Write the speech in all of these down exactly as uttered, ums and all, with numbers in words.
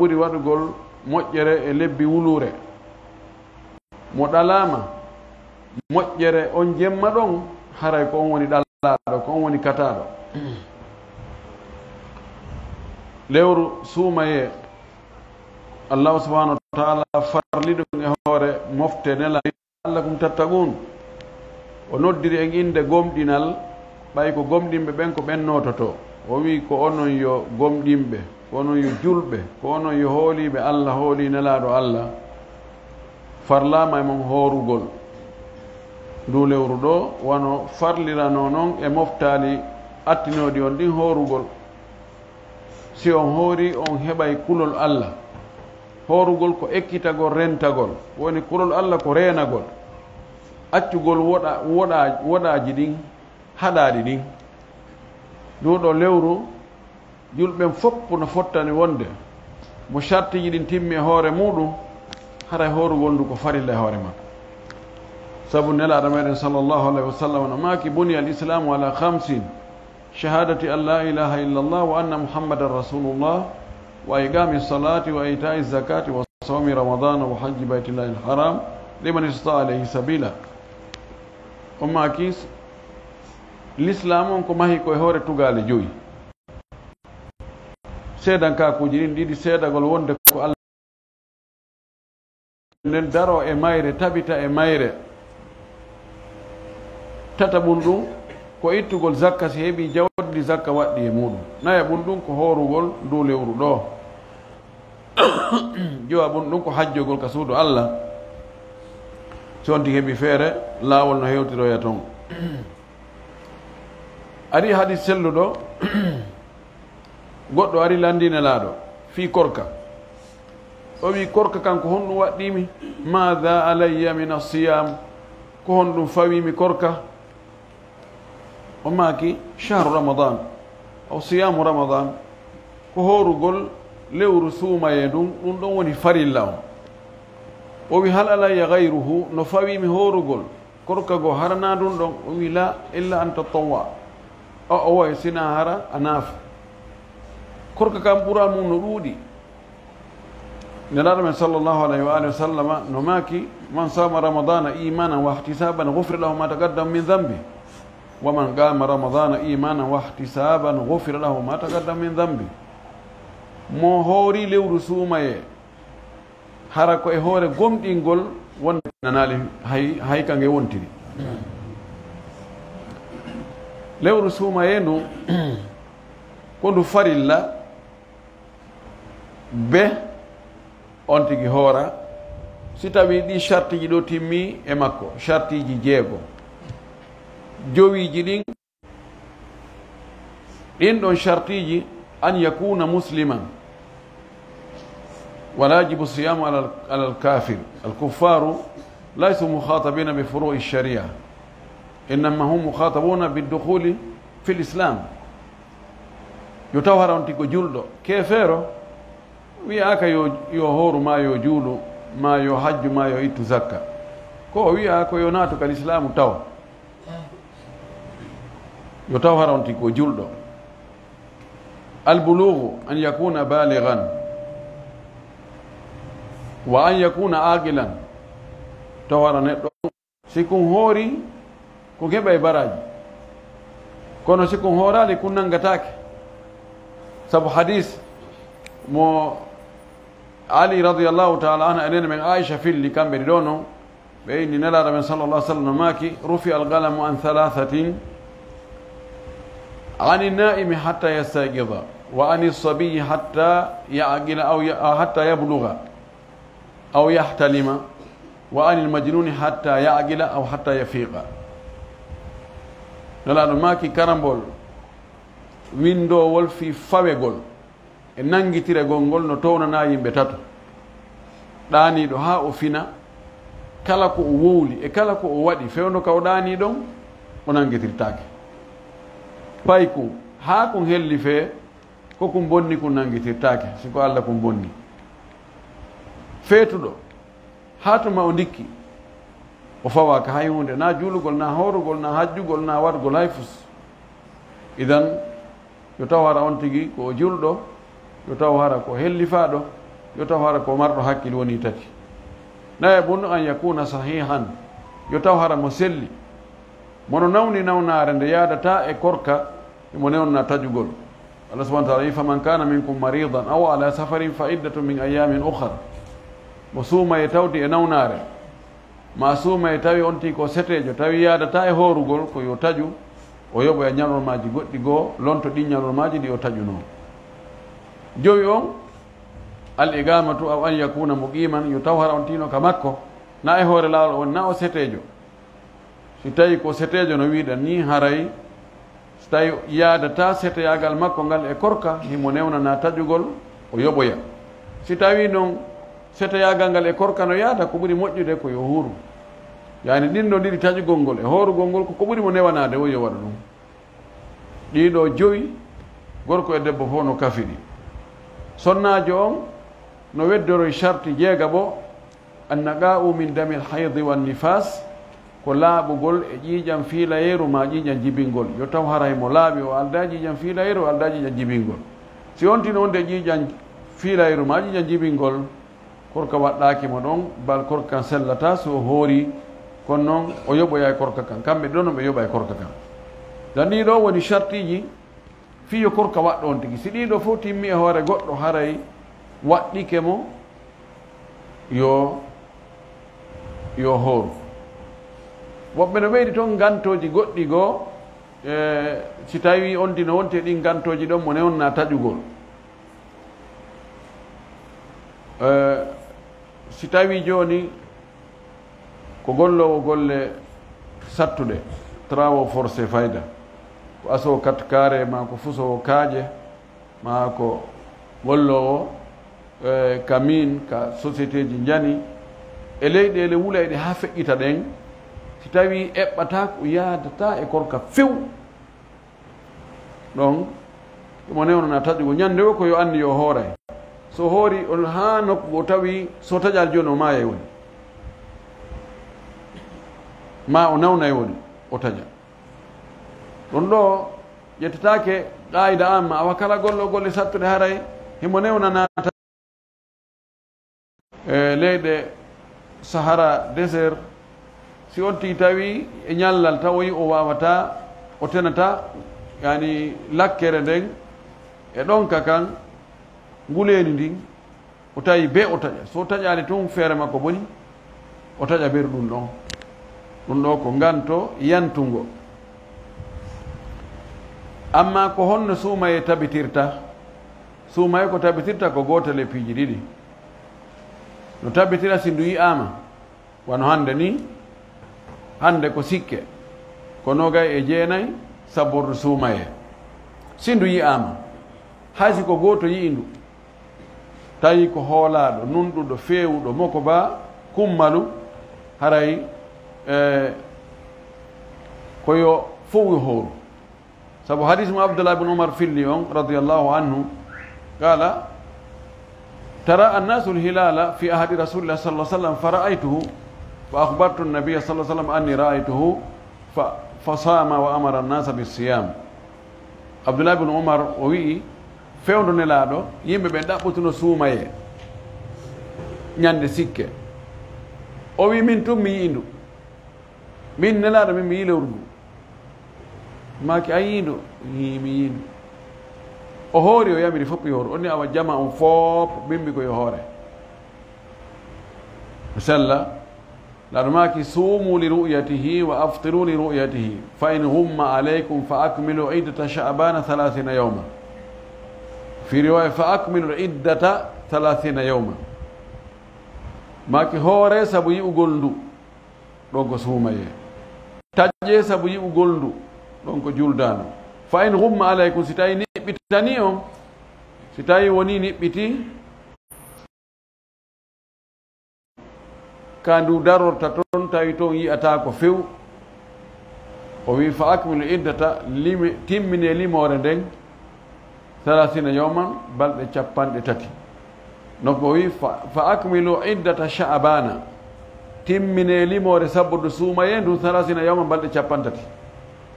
ɓuri waɗugol moƴƴere e lebbi wuluure. Mo ɗalaama moƴƴere on jemma ɗon, haray ko on woni ɗalaaɗo, ko on woni kataaɗo. Lewru suumayee, Allahu subhanahu wa ta'ala farli ɗum e hoore mofte Nelaaɗo la'allakum tattaqun. O noddiri en innde gomɗinal, ɓay ko gomɗinɓe ɓen ko ɓen noototoo. O wi'i, "Ko onon yo gomɗinɓe, ko onon yo julɓe, ko onon yo hooliiɓe Allah, hoolii Nelaaɗo Allah. Farlaama e mon hoorugol ndu lewru ɗo, wano farliranoo non e moftaali attinooɗi on ɗin hoorugol." Si on hoori, on heɓay kulol Allah. Hoorugol ko ekkitagol, rentagol. Woni kulol Allah ko reenagol. Accugol woɗa-, woɗa-, woɗaaji ɗin, haɗaaɗi ɗin. Ndu ɗo lewru, julɓe ɓen fof no fottani wonde mo sartiiji ɗin timmi e hoore muɗum, haray hoorugol ndu ko farilla e hoore makko. Sabu Nelaaɗo meɗen sallallahu alayhi wa sallam no maaki, "Buniya al-Islamu ala khamsin." شهادة أن لا إله إلا الله وأن محمدا رسول الله وإقام الصلاة وإيتاء الزكاة وصوم رمضان وحج بيت الله الحرام لمن استطاع إليه سبيلا. O maaki, Lislaam on ko mahi ko e hoore tugaale joyi. Seedankaakuuji ɗin ɗiɗi, seedagol wonde ko Allah nden daroo e mayre, tabita e mayre. Tataɓun ɗum ko ittugol zakka si heɓii jawdi ndi zakka waɗɗii e muɗum. Nayaɓun ɗum ko hoorugol ndu lewru ɗo. Jowaɓun ɗum ko hajjogol ka suudu Allah. Si on tigi heɓii feere, laawol no hewtiroya ton. Ari hadis selluɗo, goɗɗo ari landii Nelaaɗo fii korka. O wi'i, "Korka kan ko honɗum waɗɗii mi? Maada alayya min asiyam? Ko honɗum fawii mi korka?" O maaki, "Shahru Ramadan, aw siyamu Ramadan, ko hoorugol lewru suumayee ndun, ɗum ɗon woni farilla on." O wi'i, "Hal alayya gayruhu? No fawii mi hoorugol korka goo hara naa ɗum ɗon?" O wi'i, "La, illa an tatawwa." O, o wawi sina hara a naafa. Korka kan ɓural mum no ɗuuɗi. Nelaaɗo men sallallahu alayhi wa alihi wa sallama no maaki, "Man sama Ramadana imanan wa ihtisaban ghufira lahu ma taqaddama min dhanbi. Wa man qama Ramadana imanan wa ihtisaban ghufira lahu ma taqaddama min dhanbi." Mo hoori lewru suumayee, hara ko e hoore gomɗingol wonde nanaali hay, hay ka nge wontiri. Lewru suumayee ndu, ko ndu farilla be on tigi hoora, si tawii ɗii shartiiji ɗo timmii e makko, shartiiji jeego. Jowiiji ɗin, ɗin ɗon shartiiji, an yakuna musliman, wala yajibu siyamu ala, ala alkafir. Alkuffaru laysu mukhatabina bi furu'i sharia, innama hum mukhatabuna bidukhuli fi lislam. Yo taw hara on tigi ko julɗo. Keefeero wi'aaka yo, yo hooru, maa yo juulu, maa yo hajju, maa yo ittu zakka. Ko o wi'aa ko yo naatu ka lislaamu taw. Yo taw hara on tigi ko julɗo. Albulugu an yakuna baligan wa an yakuna aqilan. Taw hara neɗɗo Si kun hoori, kun heɓay baraaji. Kono si kun hooraali, kun nanngataake. Sabu hadiis mo Ali radiyallahu ta'ala anha e neene men Aisha filli, kamɓe ɗiɗo non, ɓe inni Nelaaɗo men sallallahu alaihi wasallam no maaki, "Rufi al-qalamu an thalathatin, ani naimi hatta yastayqiza, wa ani sabiyyi hatta ya'qila aw ya-, aw hatta yablugha." Aw yahtalima, wa anil majnuni hatta ya'qila aw hatta yafiqa. Nelaaɗo maaki, karambol winndowol fii fawegol e nanngitiragol ngol no townanaa yimɓe tato. Ɗaaniiɗo haa o fina, kala ko o wowli e kala ko o waɗi fewndo ka o ɗaanii ɗon, o nanngitirtaake. Paykun, haa kun hellifee, ko kun bonni kun nanngitirtaake, si ko Alla kun bonni. Feetuɗo, haa tuma o ndikki, o fawaaka hay huunde, naa juulugol, naa hoorugol, naa hajjugol, naa waɗugol hay fus. Idan, yo taw hara on tigi ko o julɗo, yo taw hara ko hellifaaɗo, yo taw hara ko marɗo hakkil woni tati. Nayaɓun an yakuna sahihan, yo taw hara mo selli, mono nawni nawnaare nde yaadata e korka, imo newna taƴugol. Allah subhanahu wa taala wi, "Faman kana minkum maridan aw ala safarin fa iddatun min ayamin ukhar." Mo suuma e tawdi e nawnaare, ma suuma e tawi on tii ko seteejo, tawi yaadata e hoorugol, ko yo taƴu, o yoɓoya ñalormaaji goɗɗi goo, lonto ɗin ñalormaaji ɗi o taƴunoo. Jowi on, al iqamatu aw an yakuna muqiman, yo taw hara on tiino ka makko, na e hoore laawol on, na o seteejo. Si tawi ko seteejo no wiɗan ni, haray si tawi yaadata seteyaagal makko ngal e korka, himo newnana taƴugol, o yoɓoya. Si tawi non seteyaagal ngal e korka no yaada, ko ɓuri moƴƴude ko yo huuru. Yani ɗin no ndiri taƴugol ngol e hoorugol ngol, ko ko ɓuri mo newanaade o yo waɗu ɗum. Ɗiɗo jowi, gorko e debbo fof no kafi ɗi. Sonnaajo on no weddoroy sarti jeegaɓo, annaqa'u min damil haydi wan nifas, ko laaɓugol e ƴiiƴam fiilayeeru ma ƴiiƴam jibingol. Yo taw haray mo laaɓi, o aldaa ƴiiƴam fiilayeeru, o aldaa ƴiiƴam jibingol. Si on tino wonde ƴiiƴam fiilayeeru ma ƴiiƴam jibingol, korka waɗɗaaki mo ɗon, bal korka kan sellata so o hoori, kono non o yoɓoya e korka kan. Kamɓe ɗon ɓe yoɓa e korka kan. Dan ɗiɗo woni sartiiji fii yo korka waɗɗo on tigi. Si ɗiɗo fof timmi e hoore goɗɗo, haray waɗɗike mo yo, yo hooru. Woɓɓe no ɓeydi ton ngantooji goɗɗi goo, e, si tawi on tino wonti e ɗin ngantooji ɗon mo newna taƴugol. E, si tawi jooni ko golloowo golle sattuɗe, travaux forcés fayda, ko asoo kat kaare ma ko fusoowo kaaƴe, ma ko golloowo, e, ka min, ka société ji njani, e leyɗeele wulayɗe haa feƴƴita ɗen, si tawi eɓɓata ko yaadata e korka few, ɗon, mo newnana taƴugo. Ñande wo ko yo anndi yo hooray. So hoori on haa nokku o tawi so taƴaali jooni o maaya e woni. Ma o nawna e woni, o taƴa. Ɗon ɗo ƴettetaake qaayida amma, awa kala golloo golle sattuɗe haray himo newnana e leyɗe Sahara désert, si on tigi tawi e ñallal tawoyi o waawata, o tenata, yani lakkere nden e ɗonka kan, nguleeni ndin, o tawi bee o taƴa. So taƴaali tun feere makko boni, o taƴa beru ɗun ɗon. Ɗun ɗo ko nganto yantungo. Amma ko honno suumaye tabitirta? Suumaye ko tabitirta ko gootel e piiji ɗiɗi. No tabitira si ndu yi'aama, wano hannde ni, hannde ko sikke, ko noogay e jeenay sabordu suumaye. Si ndu yi'aama, hay si ko gooto yi'i ndu, tawi ko hoolaaɗo, nunɗuɗo, feewuɗo, moko ba kummalu, haray, e, ko yo fow yo hooru. Sabu hadis mo Abdullah ibn Umar filli on, radiyallahu anhu, qala, tara annasu alhilala fi ahdi rasulillah sallallahu alaihi wasallam, fa ra'aytuhu, fa akhbartu an-nabiy sallallahu alaihi wasallam anni ra'aytuhu, fa, fa sama wa amara an-nasa bis-siyam. Abdullah ibn Umar o wi'i, fewndo Nelaaɗo, yimɓe ɓen ɗaɓɓutuno suumayee ñande sikke. O wi'i, min tun mi yi'i ndu. Min Nelaaɗo, min mi yi'i lewru ndu. Maaki, a yi'i ndu? Ii, mi yi'i ndu. O hoori, o yamiri fof yo hooru. O ni awa jama on fof, min mbi ko yo hoore. Sella, Nelaaɗo maaki, suumu li ru'yatihi wa aftiru li ru'yatihi. Fa in ghumma alaykum fa akmilu iddata sha'bana thalathina yawman. Fi riwaya, fa akmilu iddata thalathina yawman. Maaki, hoore sabu yi'ugol ndu. Ɗon ko suumayee. Taƴee sabu yi'ugol ndu, ɗon ko juldaano. Fa in ghumma alaykum, si tawi niɓɓitanii on, si tawi wonii niɓɓitii, ka ndu darorta ton, tawi ton yi'ataa ko few. O wi'i, fa akmilu iddata, limi-, timminee limoore nden, thalathina yawman, balɗe cappanɗe tati. No ko o wi'i, fa, fa akmilu iddata sha'bana. Timminee limoore sabordu suumayee ndun, thalathina yawman, balɗe cappanɗe tati.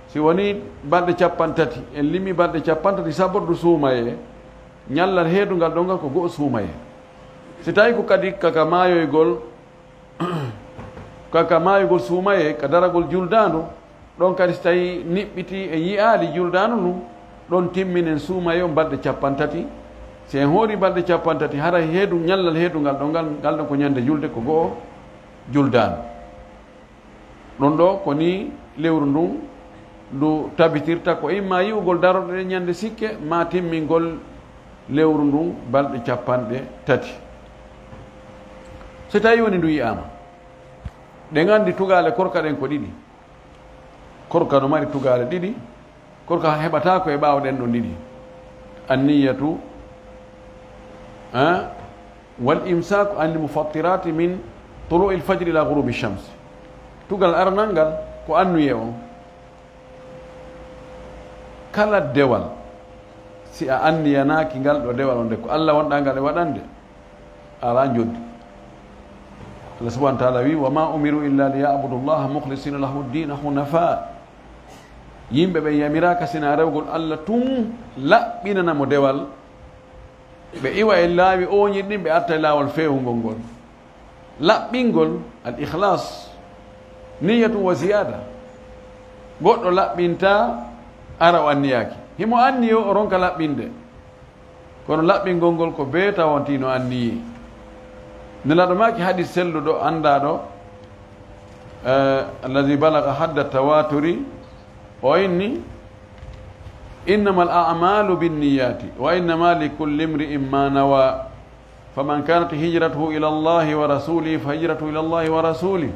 Si wonii balɗe cappanɗe tati, en limi balɗe cappanɗe tati sabordu suumayee, ñallal heedungal ɗon ngal ko go'o suumayee. Si tawi ko kadi kaka maayoygol, kaka maayugol suumayee ka daragol juldaandu, ɗon kadi si tawi niɓɓiti e yi'aali juldaandu ndun, ɗon timminen suumayee on balɗe cappanɗe tati. Si en hoori balɗe cappanɗe tati, haray heedu, ñallal heedungal ɗon ngal, ngal ɗon ko ñande julde ko go'o juldaandu. Ɗun ɗoo ko nii lewru ndun ndu tabitirta, ko imma yi'ugol darorɗe ɗen ñande sikke, maa timmingol lewru ndun balɗe cappanɗe tati. Si tawi woni ndu yi'aama, ɗen anndi tugaale korka ɗen ko ɗiɗi. Korka no mari tugaale ɗiɗi. Korka heɓataa ko e ɓaawo ɗen ɗon ɗiɗi. Anniyatu, ah, wal imsaaku anil mufattirati min tuluu'il fajri ila ghurubi shams. Tugal aranal ngal ko anniyee on. Kala dewal, si a anniyanaaki ngal ɗoo dewal on de, ko Alla wonɗaa ngal e waɗande, a alaa njoddi. Allah subhanahu wa ta'ala wi, "Wa ma umiru illa li ya'budu Allaha mukhlisina lahu ad-dina hunafa." Yimɓe ɓen yamiraaka sina rewgol Alla tun, laɓɓinana mo dewal. Ɓe iwa e laawi ooñiiɗi ɗin, ɓe arta e laawol feewungol ngol. Laɓɓingol, al ikhlas, niyatun wa ziyada. Goɗɗo laɓɓinta ara o anniyaaki. Himo anniyo o ronka laɓɓinde. Kono laɓɓingol ngol ko bee tawanti no anniyii. Nelaaɗo maaki hadis selluɗo, anndaaɗo, eh, allazi balaga hadda tawaturi, o inni, "Innamal a'malu binniyati, wa innama likulli imri'in ma nawa. Faman kanat hijratuhu ila Allahi wa rasulihi, fa hijratuhu ila Allahi wa rasulih.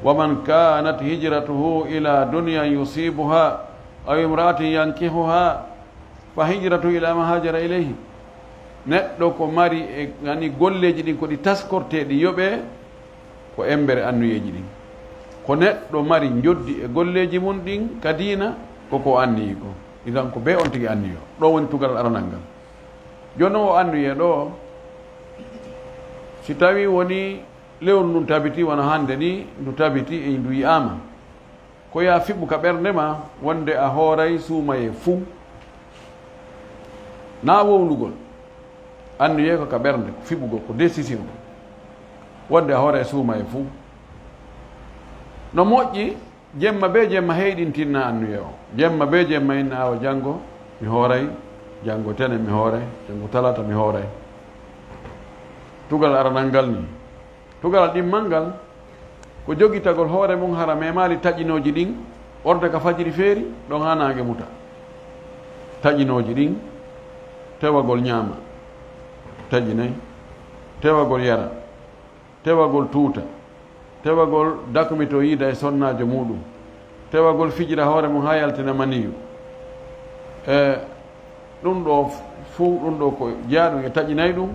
Wa man kanat hijratuhu ila dunyan yusibuha, aw imra'atin yankihuha, fa hijratuhu ila ma hajara ilayhi." Neɗɗo ko mari e, ani, golleeji ɗin ko ɗi taskorteeɗi yoɓee ko embere anniyeeji ɗin. Ko neɗɗo mari njoddi e golleeji mun ɗin ka diina, ko ko anniyi ko. Idan ko bee on tigi anniyo. Ɗoo woni tugal aranal ngal. Jooni o anniyee ɗoo, si tawi woni lewru ndun tabiti, wano hande ni ndu tabiti e ndu yi'aama. Ko yo a fiɓu ka ɓernde maa wonde a hooray suumayee fuu. Naa wowlugol. Anniyee ko ka ɓernde, ko fiɓugol, ko décision. Wonde a hooray suumayee fuu. No moƴƴi, jemma bee jemma heyɗintinaa anniyee on. Jemma bee jemma inna awa janngo mi hooray, janngo tene mi hooray, janngo talata mi hooray. Tugal aranal ngal ni. Tugal ɗimmal ngal, ko jogitagol hoore mun hara memaali taƴinooji ɗin, orda ka fajiri feeri, ɗon haa naange muta. Taƴinooji ɗin, tewagol ñaama, taƴinay, tewagol yara, tewagol tuuta, tewagol dakmito yiida e sonnaajo muuɗum, tewagol fijira hoore mun haa yaltina maniyu. E ɗum ɗoo fuu, ɗum ɗoo ko jeyaaɗum e taƴinay ɗum,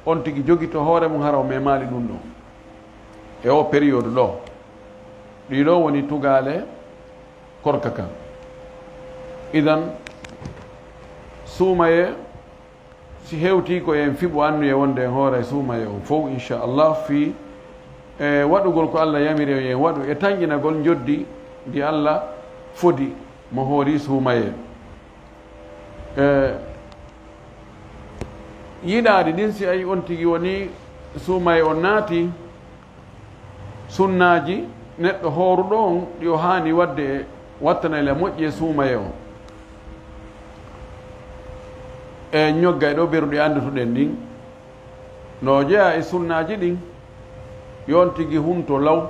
on tigi jogito hoore mun hara o memaali ɗum ɗon. E oo période ɗoo, ɗii ɗoo woni tugaale korka kan. Idan, suumayee, si hewtii ko en fiɓu anniyee wonde en hooray suumayee on fow, inchallah, fii e waɗugol ko Allah yamiri en yo en waɗu, e tanƴinagol njoddi ndi Allah fodi mo hoori suumayee. E yiɗaade ɗin, si ayi on tigi woni suumayee on naati, sunnaaji neɗɗo hooruɗo on ɗi o haani waɗde e wattanayla moƴƴi e suumayee on. E ñogga e ɗo beru ɗi anndutuɗen ɗin. No jeyaa e sunnaaji ɗin, yo on tigi hunto law.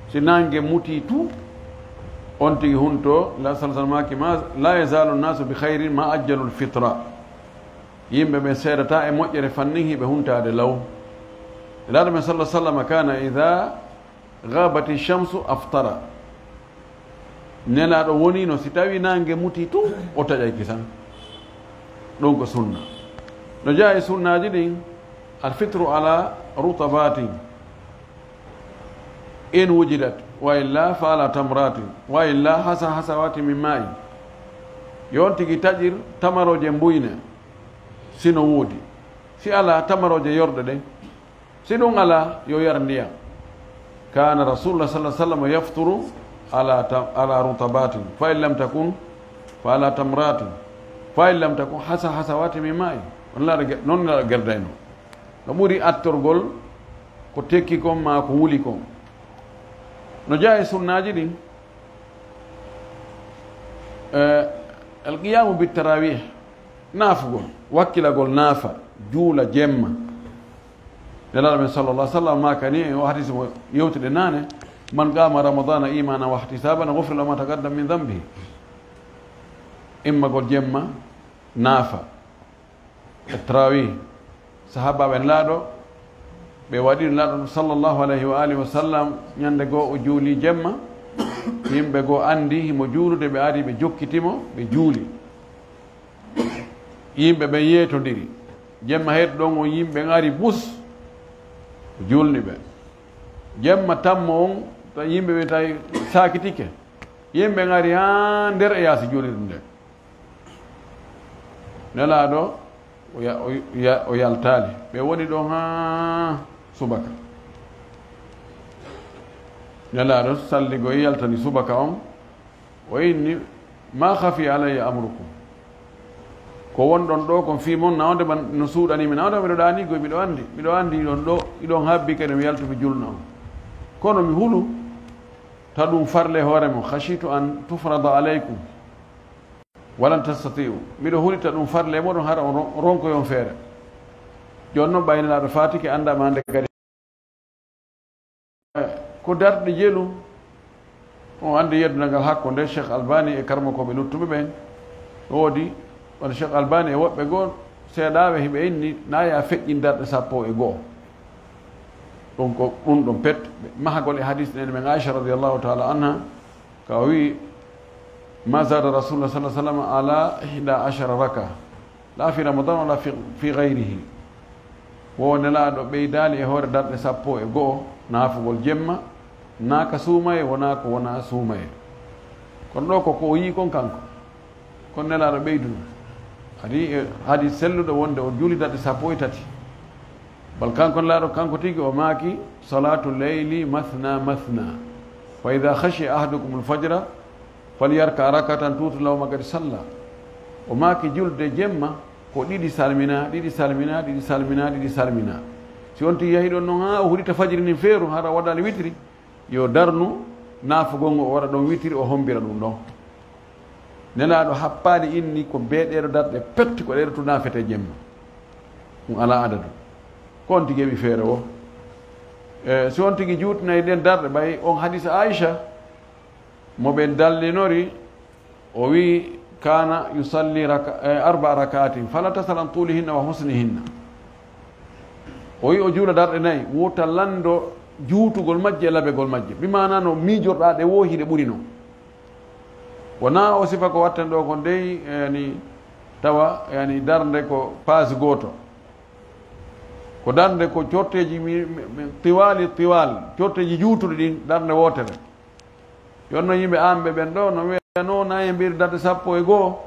Si naange mutii tu, on tigi hunto, la sallallahu alayhi wa sallam maaki, "Ma, la yazaalu nnaasu bi khayrin ma ajjalul fitra." Yimɓe ɓen seedataa e moƴƴere fannin hiɓe huntaade law. Nelaaɗo men sallallahu alayhi wa sallam kaana idaa ghabati shamsu aftara. Nelaaɗo woniino si tawii naange mutii tun, o taƴay kisan. Ɗum ko sunna. No jeyaa e sunnaaji ɗin, alfitru ala rutabatin, in wujidat, wa illa fa ala tamratin, wa illa hasa hasawati min ma'i. Yo on tigi taƴir tamarooje mbuyne, si no woodi. Si alaa, tamarooje yorɗe ɗen. Si ɗum alaa, yo yar ndiyam. Kaana Rasulullah sallallahu alaihi wasallam yafturu ala ta-, ala rutabatin. Fa in lam takun, fa ala tamratin. Fa in lam takun, hasa hasawati min ma'i. On laɗa ge-, non laɗa gerdayno. No ɓuri attorgol ko tekki kon maa ko wuli kon. No jeyaa e sunnaaji ɗin, eh, alqiyaamu bittarawih, naafugol, wakkilagol naafa, juula jemma. Nelaaɗo men sallallahu alaihi wasallam maakani e o hadisi mo yewtuɗen naane, "Man qama ramadana imanan wa ihtisaban ghufira lahu ma taqaddama min dhanbihi." Immagol jemma, naafa. E tarawih, sahaabaaɓe Nelaaɗo, ɓe waɗi Nelaaɗo sallallahu alaihi wa alihi wa sallam, ñande goo o juuli jemma, yimɓe goo andi himo juulude, ɓe ari ɓe jokkiti mo, ɓe juuli. Yimɓe ɓen yeetondiri. Jemma heeto ɗon on yimɓe ɓen ari bus, o juulni ɓe. Jemma tammo on, ta yimɓe ɓen tawi saakitike. Yimɓe ɓen ari haa nder e yaasi juulirde nden. Nelaaɗo o ya-, o ya-, o yaltaali. Ɓe woni ɗon haa subaka. Nelaaɗo salligoyi yaltani subaka on. O inni, "Ma khafi alayya amrukum." Ko wonɗon ɗoo kon fii mon, nawde man no suuɗanii mi, nawde miɗo ɗaanii goy, miɗo anndi, miɗo anndi iɗon ɗoo, iɗon habbi kadi mi yaltu mi julna on. Kono mi hulu, ta ɗum farle hoore mon, "Khashitu an tufrada alaykum, walan tastati'u." Miɗo huli ta ɗum farle moɗon, hara on ron-, ronkoyon feere. Jooni non ɓay Nelaaɗo faatike, annda ma nde kadi. Ko darɗe jelu, on anndi yeddungal ngal hakkunde Cheikh Albani e karmokooɓe luttuɓe ɓen. Ɗo woodi, wano Cheikh Albani e woɓɓe goo seeɗaaɓe hiɓe inni, na ya feƴƴin darɗe sappo e goo. Ɗum ko ɗum ɗon pet, mahagol e hadis nene men Aisha radiyallahu ta'ala anha, ka o wi'i, "Ma zada Rasulullah sallallahu alaihi wasallam ala ihda ashara raka, la fi Ramadan wala fi, fi ghayrihi." Wo Nelaaɗo ɓeydaali e hoore darɗe sappo e go'o, naafugol jemma, naa ka suumaye, wonaa ko wonaa suumaye. Kono ɗo ko ko o yi'i kon kanko. Kono Nelaaɗo ɓeyduno. Adi, e, adi selluɗo wonde o juuli darɗe sappo e tati. Bal kanko Nelaaɗo, kanko tigi o maaki, "Salatu leyli mathna mathna. Fa idha khashiya ahadukumul fajra, falyarka rakatan tutir lahu ma qad salla." O maaki julde jemma ko ɗiɗi salmina, ɗiɗi salmina, ɗiɗi salmina, ɗiɗi salmina. Si on tigi yahi ɗon non haa o huɗita fajiri ndin feeru, hara o waɗaali witiri, yo darnu naafugol ngol, o waɗa ɗon witiri, o hombira ɗum ɗon. Nelaaɗo happaali inni ko bee ɗee ɗo darɗe pet, ko ɗee ɗo tun naafete jemma. Ɗum alaa adadu. Ko on tigi heɓi feere o. E, si on tigi juutinay ɗen darɗe, ɓay on hadisa Aisha, mo ɓe dallinori, o wi'i, "Kana yusalli raka-, e, arba'a raka'atin, fala tasal an tulihinna wa husnihinna." O wi'i o juula darɗe nayi, wota lanndo juutugol majje e labegol majje. Bi maana no miijorɗaa ɗe woo hiɗe ɓuri non. Wonaa o sifa ko watten ɗo kon dey, yani, tawa, yani, darnde ko paasi gooto. Ko darnde ko corteeji mi, mi, mi, tiwaali, tiwaal, corteeji juutuɗi ɗin, darnde wootere. Yo no yimɓe amɓe ɓen ɗo, no wiya no na en mbiiri darde sappo e go'o,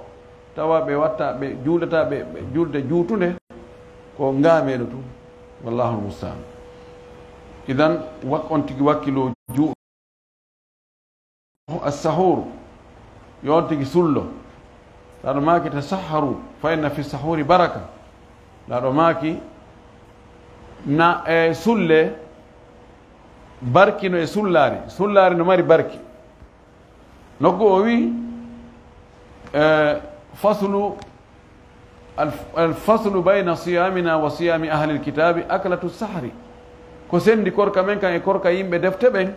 tawa ɓe watta, ɓe juulata, ɓe, ɓe julde juutunde, ko ngaameelo tun. Wallahul musta'an. Idan, wak-, on tigi wakkilo ju-, as-sahur, yo on tigi sullo. Laaɗo maaki, "Tasahharu, fa inna fi sahuri baraka." Laaɗo maaki, na e sulle, barki no e sullaari. Sullaari no mari barki. Nokku o wi, eh, faslu, al, al faslu bayna siyamina wa siyami ahli alkitabi aklatu sahri. Ko sendi korka men kan e korka yimɓe defte ɓen,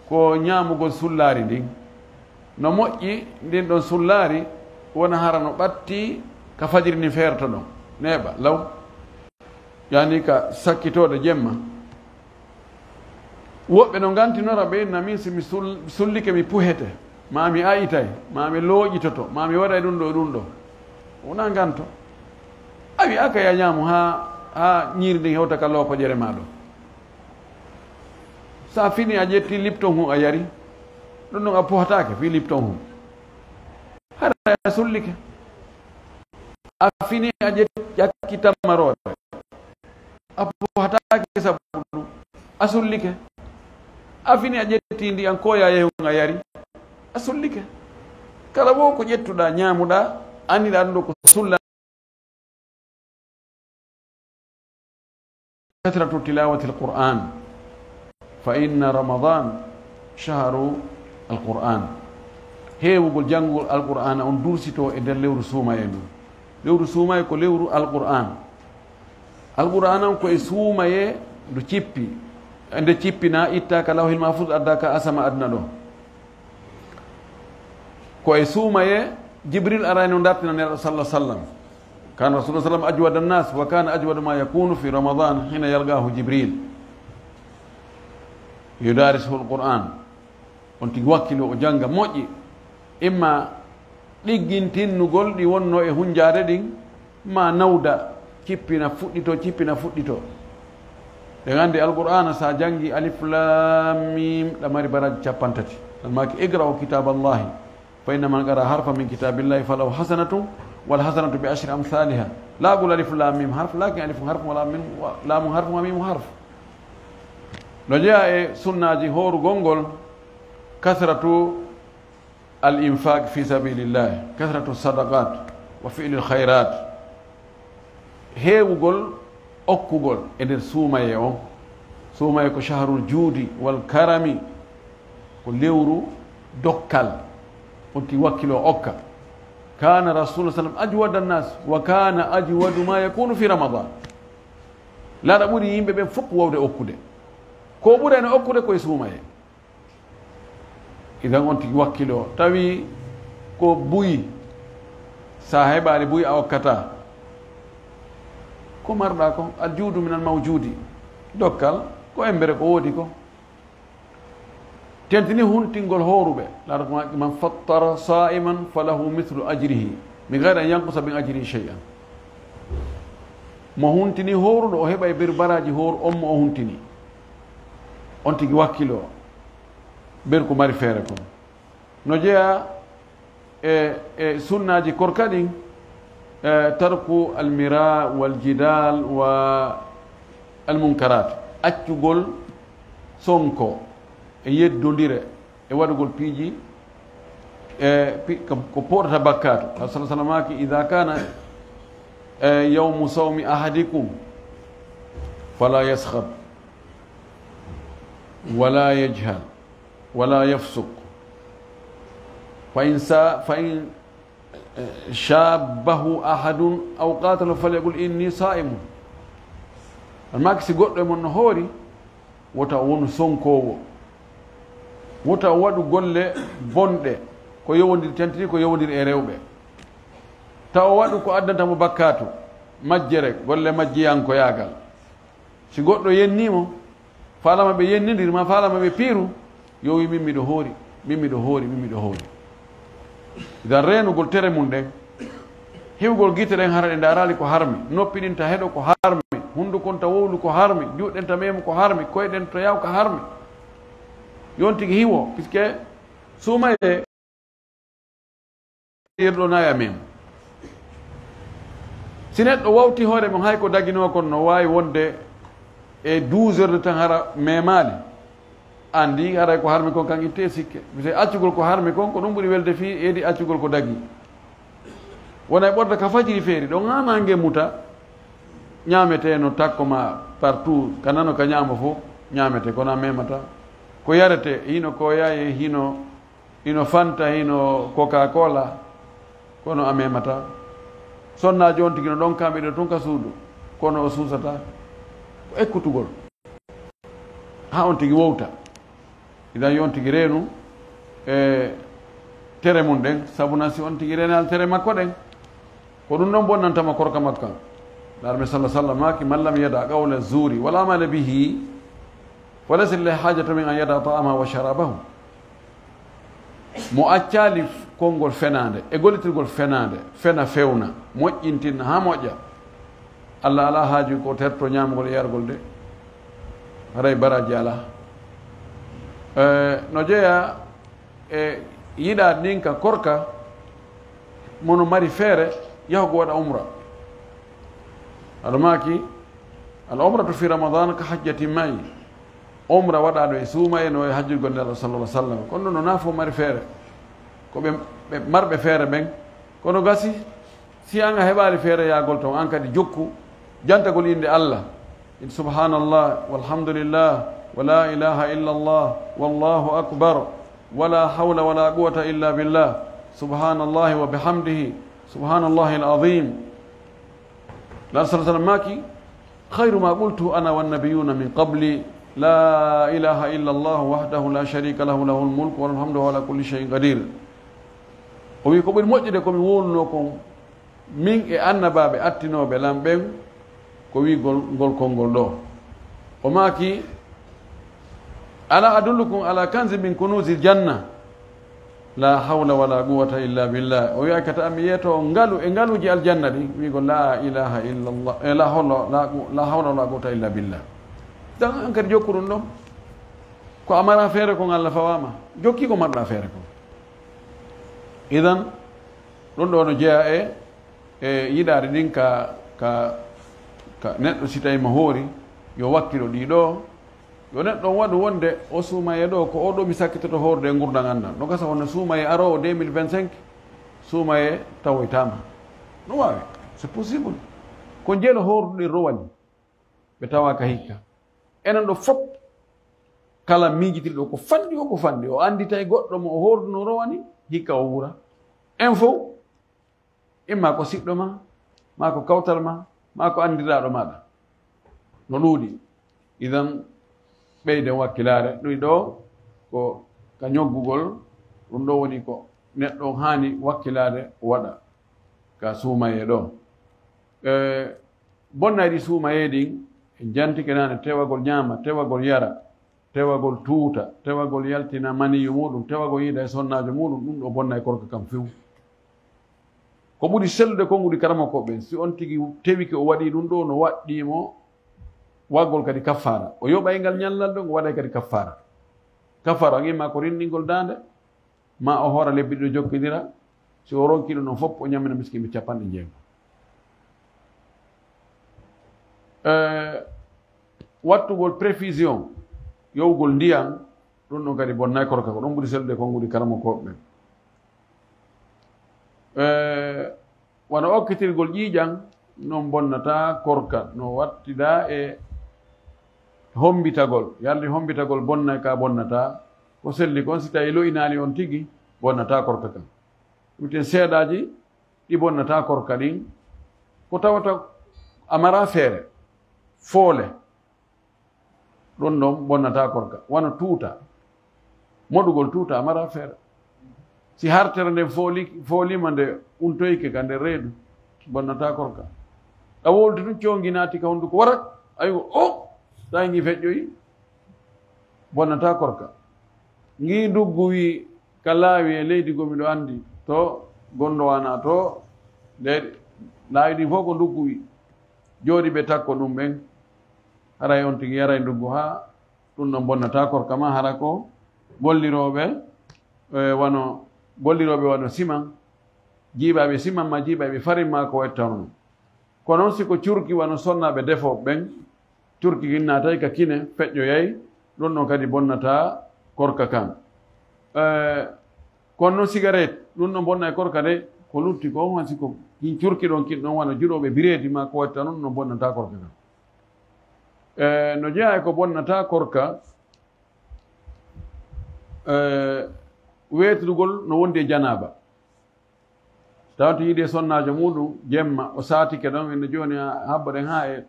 ko ñaamugol sullaari ndin. No moƴƴi ndin ɗon sullaari wona hara no ɓatti ka fajiri ndin feerto ɗon. Neeɓa, law. Yani ka sakkitooɗo jemma. Woɓɓe no ngantinora ɓe inna min si mi sul-, sullike mi puhete, ma mi ayitay, ma mi looƴitoto, ma mi waɗay ɗum ɗo e ɗum ɗo. Wona nganto. A wi'aaka ya ñaamu haa, haa ñiiri ndin hewta ka loopo ƴere maa ɗo. Sa fini a ƴetti lipton hun a yari. Ɗum ɗon a puhataake fii lipton hun. Hara a sullike. A fini a ƴetti ƴakki tammaroore. A puhataake sabu ɗum. A sullike. A fini a ƴetti ndiyan koya yehun a yari. A sullike. Kala wo ko ƴettuɗaa, ñaamuɗaa, anniɗaa ɗum ɗo ko sulla كثرة تلاوة القرآن، فإن رمضان شهر القرآن. Heewugol janngugol Alqur'aana on dursito e nder lewru suumaye ndun. Lewru suumaye ko lewru Alqur'aan. Alqur'aana on ko e suumaye ndu cippi. E nde cippi na itta ka Lawhil Mahfuuz adda ka asama aduna ɗo. Ko e suumaye Jibril arayno dartina Nelaaɗo sallallahu alaihi wasallam. كان رسول الله صلى الله عليه وسلم أجود الناس، وكان أجود ما يكون في رمضان حين يلقاه جبريل يدارسه القرآن. On tigi wakkilo o jannga moƴƴi, imma ɗiggintinnugol ɗi wonno e hunjaade ɗin, ma nawda, cippina fuɗɗito, cippina fuɗɗito. Ɗen anndi Alqur'aana, sa janngi alif laam miim, ɗa mari baraaji cappanɗe tati. Ɗan maaki, "اقرأوا كتاب الله، فإن من قرأ حرفا من كتاب الله فله حسنة، والحسنة بعشر أمثالها." Laa qul alif laam miim harf, lakin alifun harfun wa laam miim wa, laamun harfun wa miimun harf. No jeyaa e sunnaaji hoorugol ngol, كثرة الإنفاق في سبيل الله، كثرة الصدقات وفعل الخيرات. Heewugol okkugol e nder suumaye on. Suumaye ko شهر الجود والكرم، ko lewru dokkal. On tigi wakkilo okka. كان رسول الله صلى الله عليه وسلم أجود الناس، وكان أجود ما يكون في رمضان. Laaɗa ɓuri yimɓe ɓen fof wawde okkude. Ko ɓurayno okkude ko e suumaye. Idan on tigi wakkilo, tawi ko buy, sa heɓaali buy a okkata. Ko marɗa ko, الجود من الموجود. Dokkal, ko embere ko woodi ko. Tentini huntingol hooruɓe. Laaɗa ko, "من فطر صائما فله مثل أجره من غير أن ينقص من أجره شيئا." Mo huntini hooruɗo, o heɓay nder baraaji hooru on mo o huntini. On tigi wakkilo. Nder ko mari feere kon. No jeyaa e, e sunnaaji korka ɗin, e, ترك المراء والجدال والمنكرات. Accugol sonko e yeddondire e waɗugol piiji, e, pi-, ko, ko pooɗata bakkaatu. Sallallahu alaihi wasallam maaki, "إذا كان، e, يوم صوم أحدكم فلا يصخب ولا يجهل ولا يفسق، فإن سا-، فإن شابه أحد أو قاتله فليقل إني صائم." Ɗan maaki, si goɗɗo e mon no hoori, wota o wonu sonkoowo, wota o waɗu golle bonɗe, ko yowondiri, tentini ko yowondiri e rewɓe. Tawa o waɗu ko addanta mo bakkaatu, majjere, golle majjiyankoyaagal. Si goɗɗo yennii mo, faalama ɓe yennindir, ma faalama ɓe piiru, yo wi, "Min miɗo hoori, min miɗo hoori, min miɗo hoori." Ngam reenugol tere mun ɗen, hiwgol gite ɗen hara ɗe ndaaraali ko harmi, noppi ɗin ta heɗo ko harmi, hunduko on ta wowlu ko harmi, juuɗe ɗen ta meemu ko harmi, koyɗe ɗen ta yaw ko harmi. Yo on tigi hiwo, puisque suumayee Irɗo naya men. Si neɗɗo wawti hoore mum, hay ko daginoo kon no waawi wonde e douze heures de temps hara memaali. Anndi haray ko harmi kon kan itte sikke. Mise accugol ko harmi kon, ko ɗum ɓuri welde fii edi accugol ko dagi. Wona e ɓorde ka fajiri feeri, ɗon haa naange muta, ñaametee no takko ma partout, ka nano ka ñaamo fof, ñaametee, kono a memata. Ko yaretee, hino koyaye, hino Hino Fanta, hino Coca-Cola, kono a memata. Sonnaajo on tigi no ɗon kamɓe ɗo tun ka suudu, kono o suusata. Ko ekkutugol. Haa on tigi wowta. Idan yo on tigi reenu e tere mun ɗen, sabu nan si on tigi reenaali tere makko ɗen, ko ɗum ɗon bonnantama korka makko kan. Laarme sallallahu alaihi wasallam maaki, "من لم يدع قول الزور والعمل به فليس لله حاجة من أن يدع طعامه وشرابه." Mo accaali konngol fenaande e gollitirgol fenaande, fena fewna, moƴƴintinna haa moƴƴa, Allah alaa haaju ko terto ñaamgol e yargol de, haray baraaji alaa. E, no jeyaa e yiɗaade ndin ka korka, mo no mari feere yahgo waɗa umra. Aɗa maaki, "العمرة في رمضان كحجة معي." Umra waɗaaɗo e suumayee no e hajjugol Nelaaɗo sallallahu alaihi wasallam. Kono no naafo mari feere. Ko ɓe, ɓe marɓe feere ɓen. Kono gasi, si an a heɓaali feere yaagol ton, an kadi jokku jantagol innde Allah. سبحان الله والحمد لله ولا إله إلا الله والله أكبر ولا حول ولا قوة إلا بالله. سبحان الله وبحمده. سبحان الله العظيم. Nulaaɗo صلى الله عليه وسلم maaki: خير ما قلت أنا والنبيون من قبلي لا إله إلا الله وحده لا شريك له له الملك وله الحمد وهو على كل شيء قدير. O wi: ko ɓuri moƴƴude ko mi wowlunoo kon, min e annabaaɓe attinooɓe lan ɓen, ko wi'ugol ngol konngol ɗoo. O maaki: ألا أدلكم على كنز من كنوز الجنة؟ لا حول ولا قوة إلا بالله. O wi'ay: kata mi yeetoo ngalu e ngaluuji aljanna ɗin, wi'ugol: لا إله إلا الله, e la hawla, la qu-, لا حول ولا قوة إلا بالله. Dan an kadi jokku ɗum ɗon. Ko a maraa feere kon, Alla fawaama. Jokkii ko marɗaa feere kon. Idan, ɗum ɗoo no jeyaa e, e yiɗaade ɗin ka, ka, ka neɗɗo, si tawii mo hoori, yo wakkilo ɗii ɗoo, yo neɗɗo on waɗu wonde o suumayee ɗoo, ko oo ɗoo mi sakkitoto hoorude e ngurndan an ndan. No gasa wonno suumayee aroowo deux mille vingt-cinq, suumayee tawoytaama. No waawi, c'est possible. Ko njelo hooruɗo ɗin rowani, ɓe tawaaka hikka. Enen ɗoo fof, kala miijitirɗo ko fanɗi o, ko fanɗi, o annditay goɗɗo mo o hoorduno rowani, hikka o wuura. En fof, imma ko siɗɗo ma, maa ko kawtal ma, maa ko anndiraaɗo maaɗa. No ɗuuɗi. Idan, ɓeyden wakkilaare. Ɗum ɗoo ko ka ñoggugol, ɗum ɗoo woni ko neɗɗo on haani wakkilaade o waɗa ka suumayee ɗoo. E, bonnayɗi suumayee ɗin, en jantike naane, tewagol ñaama, tewagol yara, tewagol tuuta, tewagol yaltina maniyu muuɗum, tewagol yiida e sonnaajo muuɗum, ɗum ɗoo bonnay korka kan few. Ko ɓuri sellude konnguɗi karamokooɓe ɓen, si on tigi tewike o waɗii ɗum ɗoo, no waɗɗii mo waggol kadi kaffaara. O yoɓay ngal ñallal ɗon, o waɗay kadi kaffaara. Kaffaara on imma ko rinɗingol daande, maa o hoora lebbi ɗiɗi o jokkindira. Si o ronkii ɗum ɗon fof, o ñammina miskiinɓe capanɗe jeego. Eh, wattugol perfusion, yowgol ndiyan, ɗum ɗon kadi bonnay korka, ko ɗum ɓuri sellude konnguɗi karamokooɓe ɓen. Eh, wano okkitirgol ƴiiƴan, non bonnataa korka, no wattidaa e hommbitagol. Yalli hommbitagol bonnay ka bonnataa, ko selli kon, si tawii lo'inaali on tigi, bonnataa korka kan. Ɗum ten seeɗaaji ɗi bonnataa korka ɗin, ko tawata a maraa feere, foole, ɗon ɗon bonnataa korka, wano tuuta. Moɗugol tuuta a maraa feere. Si hartere nden fooli-, fooliima, nde untoyike ka nder reedu, bonnataa korka. A wowliti tun, coongi naati ka hunduko, warak, aywa, o, tawi ngi feƴƴoyi, bonnataa korka. Ngi ndugguwi ka laawi e leydi goo miɗo anndi, to Gondowana, to leyɗe, laawi ɗin fof ko ndugguwi. Jooɗi ɓe takko ɗum ɓen, haray on tigi yaray nduggu haa ɗum ɗon bonnataa korka ma, hara ko gollirooɓe, eh, wano, gollirooɓe wano siman, jiiɓaaɓe siman ma, jiiɓaaɓe farin ma, ko wattano. Kono si ko curki wano sonnaaɓe defooɓe ɓen, curki kin naatay ka kine, feƴƴoyay, ɗum ɗon kadi bonnataa korka kan. Eh, kono non sigaret, ɗum ɗon bonnay korka de, ko lutti ko, hansi ko kin curki ɗon, kin ɗon wano juɗooɓe bireedi ma, ko wattano, ɗum ɗon bonnataa korka kan. Eh, no jeyaa e ko bonnataa korka, eh, weetirgol no wondi e janaaba. Tawa to yiide sonnaajo muuɗum jemma, o saatike ɗon, ene jooni a-, habboɗen haa e,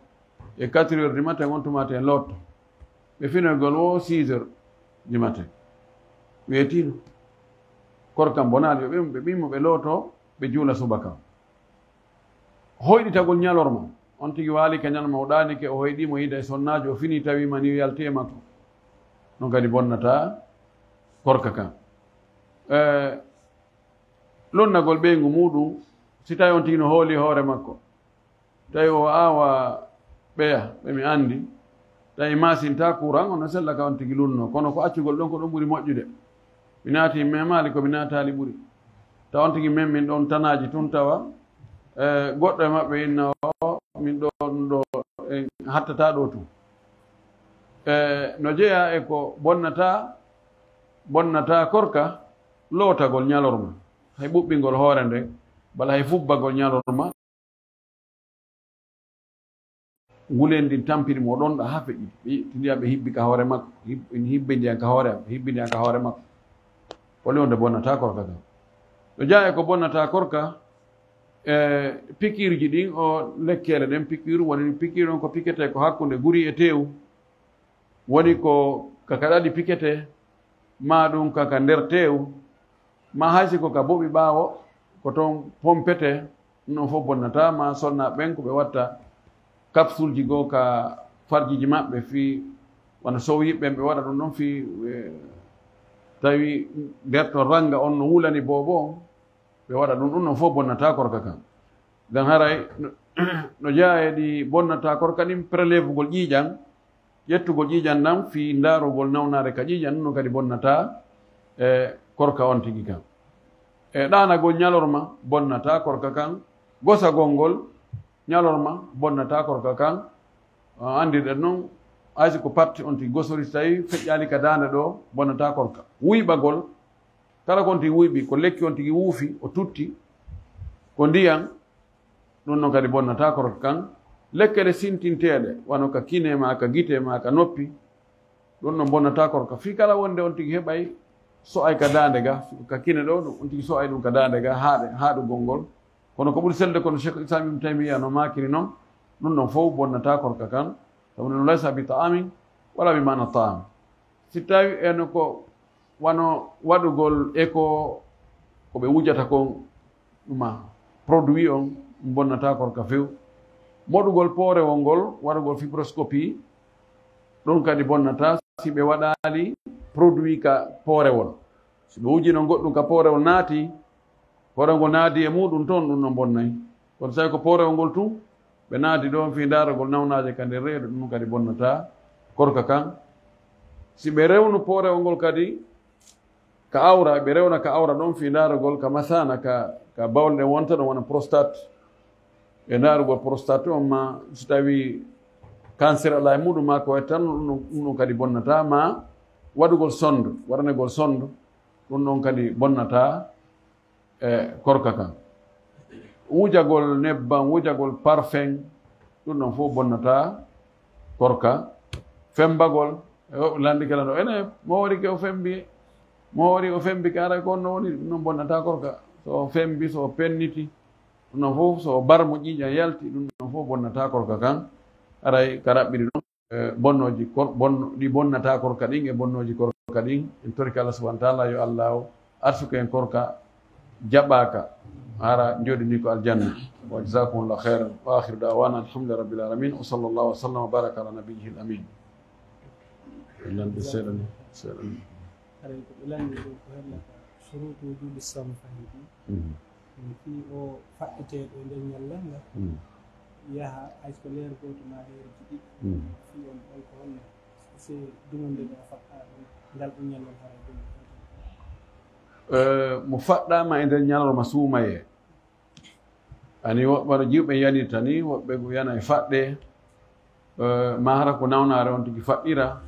e quatre heures du matin, on tuma te lootto. Ɓe finoygol wo six heures du matin. Weetiino. Korkam bonaali, yo ɓe, ɓe ɓimmo, ɓe lootoo, ɓe juula subaka. Hoyɗitagol ñalorma. On tigi waali ka ñalorma, o ɗaanike, o hoyɗii mo yiida e sonnaajo, o finii, tawi mani yalti e makko. Ɗum kadi bonnataa korka kan. Eh, lonnagol ɓeyngu muuɗum, si tawi on tigi no hooli hoore makko, tawi o aawa ɓeya, ɓe mi anndi, tawi maasintaa kuran, on no sella ka on tigi lunnoo. Kono ko accugol ɗon, ko ɗum ɓuri moƴƴude. Mi naati, mi memaali, ko mi naataali ɓuri. Tawa on tigi memmin ɗon tanaaji tun, tawa, eh, goɗɗo e maɓɓe inna o, min ɗon ɗo, en hattataa ɗo tun. Eh, no jeyaa e ko bonnataa, bonnataa korka, lootagol ñalorma, hay ɓuɓɓingol hoore nden, bala hay fubbagol ñalorma. Ngulendi ndin tampini mo ɗon ɗa haa feƴƴiti. Ɓe itti ndiyan ɓe hibbi ka hoore makko. Hib-, hibbi ndiyan ka hoore am, hibbi ndiyan ka hoore makko. Holi wonde bonnata korka kan. No jeyaa e ko bonnata korka, e pikiiruuji ɗin, o lekkeele ɗen pikiiru, woni pikiiru on ko piketee ko hakkunde guri e teewu. Woni ko ka, ka ɗaɗi piketee, maa ɗun ka, ka nder teewu, maa hay si ko ka boɓi ɓaawo, ko ton pompetee, ɗun on fow bonnataa, maa sonnaaɓe ɓen ko ɓe watta kapsulji goo ka farjiji maɓɓe fii, wano soowiiɓe ɓen ɓe waɗa ɗun ɗon fii, e, tawi nder ton rannga on no wulani boobo on, ɓe waɗa ɗun, ɗun ɗon fow bonnataa korka kan. Ngam haray no, no jeyaa e ɗi bonnataa korka ɗin, prélèvegol ƴiiƴan, ƴettugol ƴiiƴan ɗan fii ndaarugol nawnaare ka ƴiiƴan, ɗun non kadi bonnataa, e, korka on tigi kan. E, ɗaanagol ɲalorma bonnataa korka kan, gosagol ngol ɲalorma bonnataa korka kan. A, anndirɗen non, hay si ko parti on tigi gosori, si tawii feƴƴaali ka daande ɗoo, bonnataa korka. Wuyɓagol, kala ko on tigi wuyɓi, ko lekki on tigi wuufi, o tutti, ko ndiyan, ɗun non kadi bonnataa korka kan. Lekkele sintinteeɗe, wano ka kine maa, ka gite maa, ka noppi, ɗun non bonnataa korka. Fii kala wonde on tigi heɓay so'ay ka daande ga, ka kine ɗoo, on tigi so'ay ɗun ka daande ga, haaɗe, haaɗugol ngol. Kono ko ɓuri selde kon, Cheikh Islam Ibn Taymiyya no maakiri non, ɗun non fow bonnataa korka kan. Sabu non, laysa bi ta'amin wala bi ma'na ta'am. Si tawii en ko wano waɗugol e ko, ko ɓe wujata kon, ɗuma produit on, bonnataa korka few. Moɗugol poorewol ngol, waɗugol fibroscopie, ɗun kadi bonnataa si ɓe waɗaali produit ka poorewol. Si ɓe wujino goɗɗun ka poorewol naati, poorewol ngol naati e muɗun ton, ɗun non bonnay. Kono si tawii ko poorewol ngol tun, ɓe naati ɗon fii ndaarugol nawnaaje ka nder reedu, ɗun kadi bonnataa korka kan. Si ɓe rewnu poorewol ngol kadi ka awra, ɓe rewna ka awra ɗon fii ndaarugol ka masaana, ka, ka bawle ɗen wonta ɗon, wano prostate. E ndaarugol prostate on, maa si tawii cancer alaa e muɗun maa ko wayi tan, ɗun, ɗun kadi bonnataa, maa waɗugol sonde, waɗanegol sonde, ɗun ɗon kadi bonnataa, e, korka kan. Wujagol nebbam, wujagol parfum, ɗun ɗon fow bonnataa korka. Femmbagol, e, o lanndike lan ɗoo, ene, mo wari ke o femmbi, mo wari o femmbi ka, haray ko on no woni, ɗun ɗon bonnataa korka. So o femmbi, so o penniti, ɗun ɗon fow, so o barmo ƴiiƴan yalti, ɗun ɗon fow bonnataa korka kan. Haray ka raɓɓiɗi ɗon. E, bonnooji kor-, bonno-, ɗi bonnataa korka ɗin e bonnooji korka ɗin. En torike Allah subhanahu wa ta'ala yo Allah o arsuku en korka jaɓaaka, hara jooɗini ko aljanna. Wa jazakumullahu khairan. Wa akhiru da'wana alhamdulillahi rabbil alamin. Wa sallallahu wa sallam wa baraka ala nabiyyihil amin. Lanɗe seeɗa ni, seeɗa ni. Haray ko ɓe lanndi ɗoo ko hella ka suruutu wujuudi sawmi fahimi. Mhm. Fii o faɗɗeteeɗo e nder ñallal ngal, mm, yaha hay so ko leer gooto maa leerji ɗiɗi, mm, fii on ɗon ko honno, si dumunde nde a faɗɗaa ɗon, ngal ɗon ñallal haray ɗum. Eh, mo faɗɗaama e nder ñalorma suumayee. Ani woɓɓe no jiwɓe yanirta ni, woɓɓe go yana e faɗɗe. Eh, maa hara ko nawnaare on tigi faɗɗira.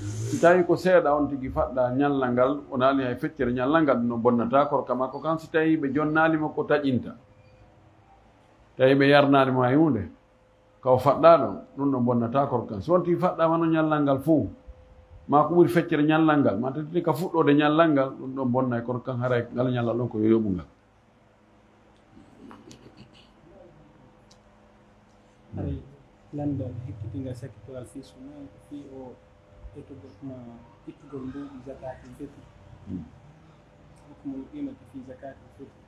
Si tawii ko seeɗa on tigi faɗɗaa ñallal ngal, o naali hay feccere ñallal ngal, ɗum no bonnataa korka makko kan, si tawii ɓe jonnaali mo ko taƴinta. Tawii ɓe yarnaali mo hay huunde, ka o faɗɗaa ɗon, ɗum ɗon bonnataa korka kan. Si on tigi faɗɗaama no ñallal ngal fow, maa ko ɓuri feccere ñallal ngal, maa tawii ka fuɗɗoode ñallal ngal, ɗum ɗon bonnay korka kan, haray ngal ñallal ɗon ko yoɓungal. Haray lanndal hikkitingal sakkittoral fii sunnaaji ko fii o etugol ma ittugol mbuuɗi zakaatul fitri. Hmm. Hukmul qiimati fii zakaatul fitri.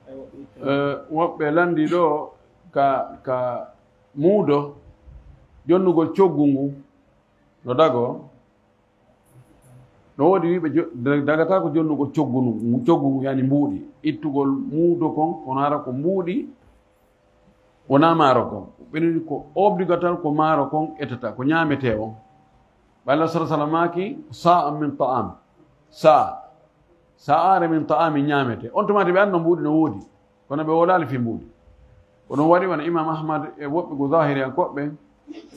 Ay, woɓɓe itta. Eh, woɓɓe lanndi ɗoo ka, ka muudo jonnugol coggu ngu no dago. No woodi wiiɓe jo-, da-, dagataa ko jonnugol coggu ngu, coggu ngu yani mbuuɗi. Ittugol muudo kon, kono hara ko mbuuɗi, wonaa maaro kon. Ɓe nani ko obligatoire ko maaro kon etata, ko ñaametee on. Ɓay Allah sallallahu alaihi wasallam maaki, "Sa'a min ta'am." Sa'a. Sa'are min ta'ami ñaametee. On tuma ɓe anno mbuuɗi no woodi. Kono ɓe wolaali fii mbuuɗi. Ko ɗum waɗi wona Imam Ahmad e woɓɓe go zahiriyankooɓe,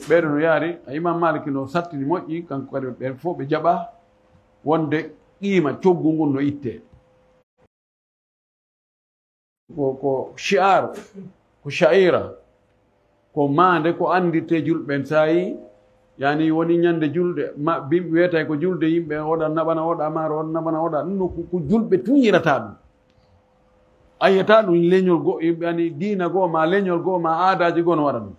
ɓeeɗo no yaari, a Imam Malik no sattini moƴƴi, kanko kadi ɓe fof ɓe jaɓa wonde qiima coggu ngun no ittee. Ko, ko shi'ar, ko sha'ira. Ko maande ko anndirtee julɓe ɓen. So a yii, yani woni ñande julde, ma, bim-, wiyetee ko julde yimɓe, oɗa naɓana, oɗa maaro, oɗa naɓana, oɗa, ɗum no ko, ko julɓe tun yirata ɗum. A yiyata ɗum leñol goo, yani diina goo, ma leñol goo, ma aadaaji goo no waɗa ɗum.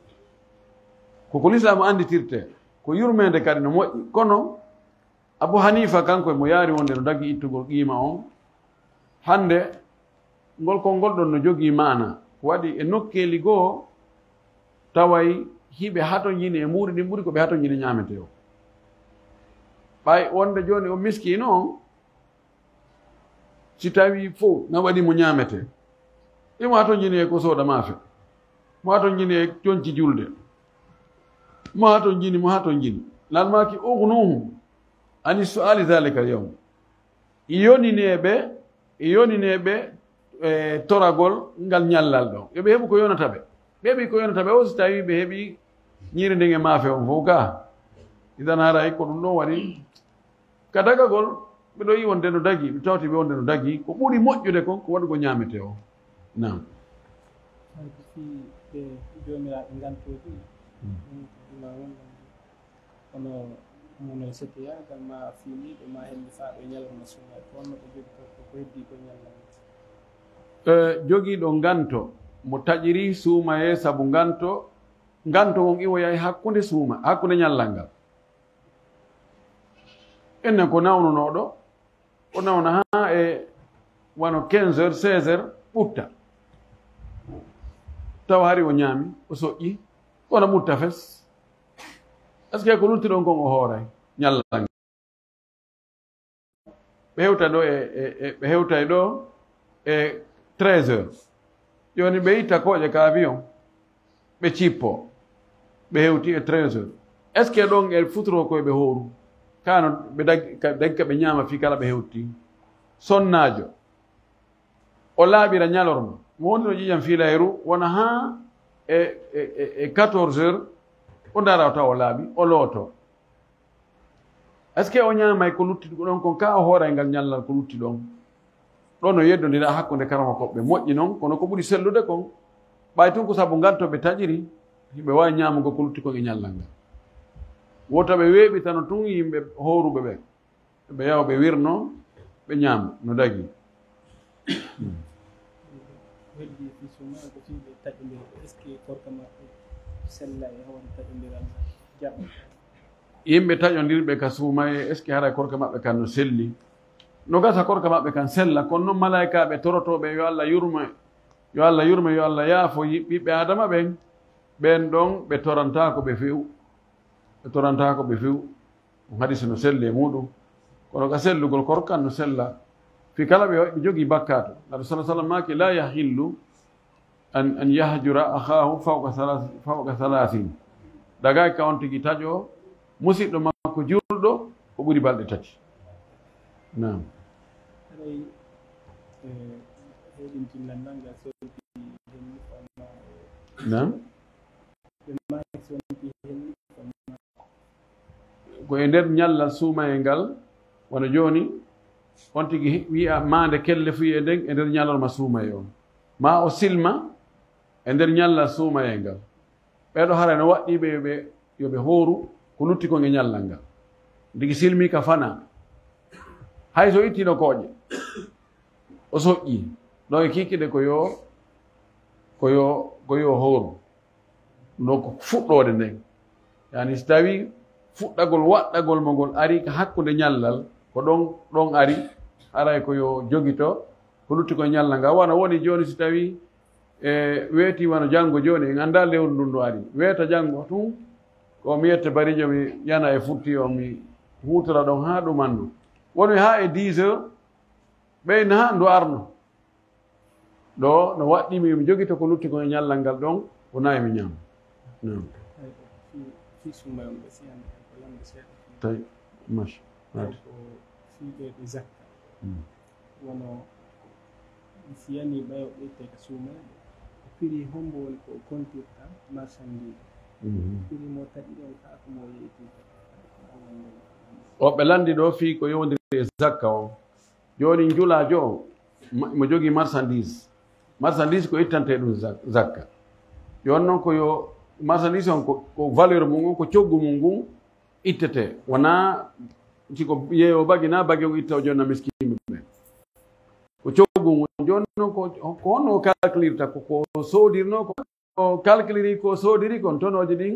Ko ko Lislaamu annditirtee, ko yurmeende kadi no moƴƴi. Kono Abu Hanifa kanko e mo yaari wonde no dagi ittugol qiima on. Hannde, ngol konngol ɗon no jogii maana. Ko waɗi e nokkeeli goo, taway hiɓe hatonjini e mbuuɗi ɗin ɓuri ko ɓe hatonjini ñaametee o. Ɓay wonde jooni o miskiino on, si tawii fow na waɗi mo ñaametee, imo hatonjini e ko sooda maafe, mo hatonjini e conci julde, mo hatonjini, mo hatonjini. Lan maaki, "Ugnuhum ani su'ali zalika al-yawm." Yoninee ɓe, yoninee ɓe, e, toragol ngal ñallal ɗon. Yo ɓe heɓu ko yonata ɓe. Ɓe heɓi ko yonata ɓe, o si tawii ɓe heɓi ñiiri ndin e maafe on fow ka. Idan haray ko ɗum ɗon waɗi. Ka dagagol, ɓe ɗo yi wonde no dagi, ɓe tawti ɓe wonde no dagi. Ko ɓuri moƴƴude kon, ko waɗugol ñaametee o. Naam. Hay ko fii ɓe joomiraaɓe ngantooji, Mm. ɗum ko ɗum a wonde. Kono mono setiya, ngam ma fii miijo ma helli faa ɗo ñalawma suumayee, ko honno ɓe jogitoo ko, ko heddii ko ñalla ngal? E, jogiiɗo nganto, mo taƴiri suumayee sabu nganto, nganto on iwoyay hakkunde suuma, hakkunde ñallal ngal. Ennen ko nawnunooɗo, o nawna haa e wano quinze heures, seize heures, ɓutta. Tawa hari o ñaami, o soƴƴi, kono ɓutta fes. Est-ce que ko luttuɗon kon o hooray ñallal ngal? Ɓe hewta ɗo e, e, e, ɓe hewtay ɗo e treize heures. Jooni ɓe itta kooƴe ka avion, ɓe cippo, ɓe hewti e treize heures. Est-ce que ɗon e futuro ko ɓe hooru? Kano ɓe dag-, ka, dag-, ka ɓe ñaama fii kala ɓe hewti. Sonnaajo, o laaɓira ñalorma. Mo wonno ƴiƴam fiilayru, wona haa e, e, e, e quatorze heures, o ndaara o tawa o laaɓi, o looto. Est-ce que o ñaamay ko lutti ɗon kon, ka o hooray ngal ñallal ko lutti ɗon? Ɗon no yeddondira hakkunde karamokooɓe moƴƴi non, kono ko ɓuri sellude kon, ɓay tun ko sabu ngal to ɓe taƴiri, hiɓe waawi ñaamugol ko lutti kon e ñallal ngal. Wota ɓe weeɓitano tun yimɓe hooruɓe ɓe, ɓe yawa ɓe wirno, ɓe ñaama no dagi. Ko heddi fii suumayee ko fii ɓe taƴondira, est-ce que korka maɓɓe sella e hoore taƴondiral jaɓa? Yimɓe taƴondirɓe ka suumayee, est-ce que haray korka maɓɓe kan no selli? No gasa korka maɓɓe kan sella, kono non malaa'ikaaɓe torotooɓe, "Yo Allah yurme, yo Allah yurme, yo Allah yaafo yi-, ɓiɓɓe Aadama ɓen," ɓen ɗon ɓe torantaako ɓe few. Ɓe torantaako ɓe few. Ɗum hadisi no selli e muɗum. Kono ka sellugol korka kan no sella. Fii kala ɓe, ɓe jogii bakkaatu. Nabi sallallahu alaihi wasallam maaki, "La yahillu an, an yahjura akhaahu fawqa thalath, fawqa thalathin." Dagaaki ka on tigi taƴo musiɗɗo makko julɗo ko ɓuri balɗe tati. Naam. Haray, eh, heɗintinal ngal so Naam. Ko e nder ñallal suumayee ngal, wano jooni, on tigi wi'a maande kelle fuu e nden e nder ñalorma suumayee on. Maa o silma e nder ñallal suumayee ngal. Ɓee ɗoo haray no waɗɗii ɓe yo ɓe, yo ɓe hooru ko lutti kon e ñallal ngal. Ndigi silmii ka fanaa. Hay so ittiino kooƴe, o soƴƴii. Ɗoo e kiikiiɗe ko yo, ko yo, ko yo hooru. No ko fuɗɗoode nden. Yani, si tawii fuɗɗagol waɗɗagol mo ngol ari ka hakkunde ñallal, ko ɗon, ɗon ari, haray ko yo jogito, ko lutti ko e ñallal ngal. Wano woni jooni, si tawii, e, weeti wano janngo jooni, en anndaa lewru ndun no ari. Weeta janngo tun, ko mi yette barijo, mi yana e futti o, mi huutora ɗon haa ɗumandu. Woni haa e dix heures, ɓeyna haa ndu arno. Ɗoo no waɗɗii mi, mi jogito ko lutti ko e ñallal ngal ɗon, wonaa e mi ñaama. Naam. Tawi ko fii, fii suumayee on ɓe siyande en ko lamnde seeɗa. Tawi, macha. Donc, fii ɓe, ɓe zakka. Mm. Wano si yani ɓayo ɓe itte ka suumayee, ko prix hombo woni ko kontirta marchandise? Mhm. Prix mo taƴi ɗon kaa ko mo yeeytirta? O ɓe lanndi ɗoo fii ko yowndiri e zakka o. Jooni njulaajo o, ma-, mo jogii marchandise. Marchandise ko ittantee ɗum zak-, zakka. Jooni noon ko yo Marchandise on ko, ko valeur mum on, ko coggu mum ngun ittete. Wonaa si ko yeeyo bagi, na bagi on itta o jonna miskiinɓe ɓen. Ko coggu ngun. Jooni non ko, ko honno o calculirta ko, ko soodirnoo ko, o calculiri ko soodiri kon tonooji ɗin,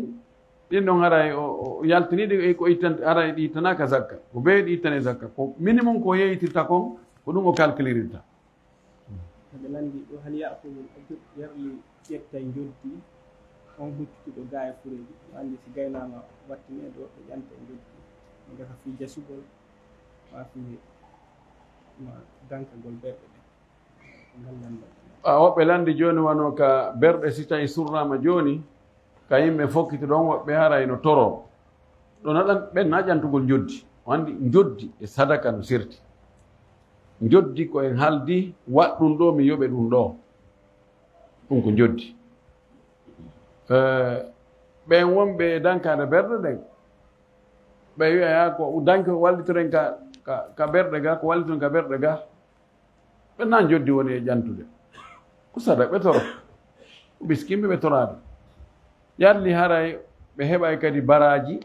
ɗin ɗon haray o, o yaltini ɗi, e ko ittan-, haray ɗi ittanaaka zakka. Ko bee ɗi ittane zakka. Ko minimum ko yeeyitirta kon, ko ɗum o calculirirta. Ɓe lanndi ɗo, hal ya'khudhu al-ajr, yarli ƴettay njoddi, on huccituɗo gaa e fureeji. O anndi si gaynaama wattine ɗo, ɓe ƴanta e njoddi. No gasa fii jasugol, maa fii, maa dankagol berɗe ɗen. Ko ngal lanndal. A woɓɓe lanndi jooni wano ka berɗe si tawi surraama jooni, ka yimɓe fokkiti ɗon woɓɓe haray no toro. Ɗo na ɗan, ɓen na ƴantugol njoddi. O anndi njoddi e sadaka no serti. Njoddi ko en haldi, waɗ ɗum ɗo, mi yoɓe ɗum ɗo. Ɗum ko njoddi. Eh, ɓen wonɓe e dankaade berɗe ɗen, ɓe wi'a ya ko danke wallitoren ka, ka, ka berɗe ga, ko wallitoren ka berɗe ga. Ɓe na njoddi woni e ƴantude. Ko sadak ɓe toro. Ko miskinɓe ɓe toraade. Yalli haray ɓe heɓay kadi baraaji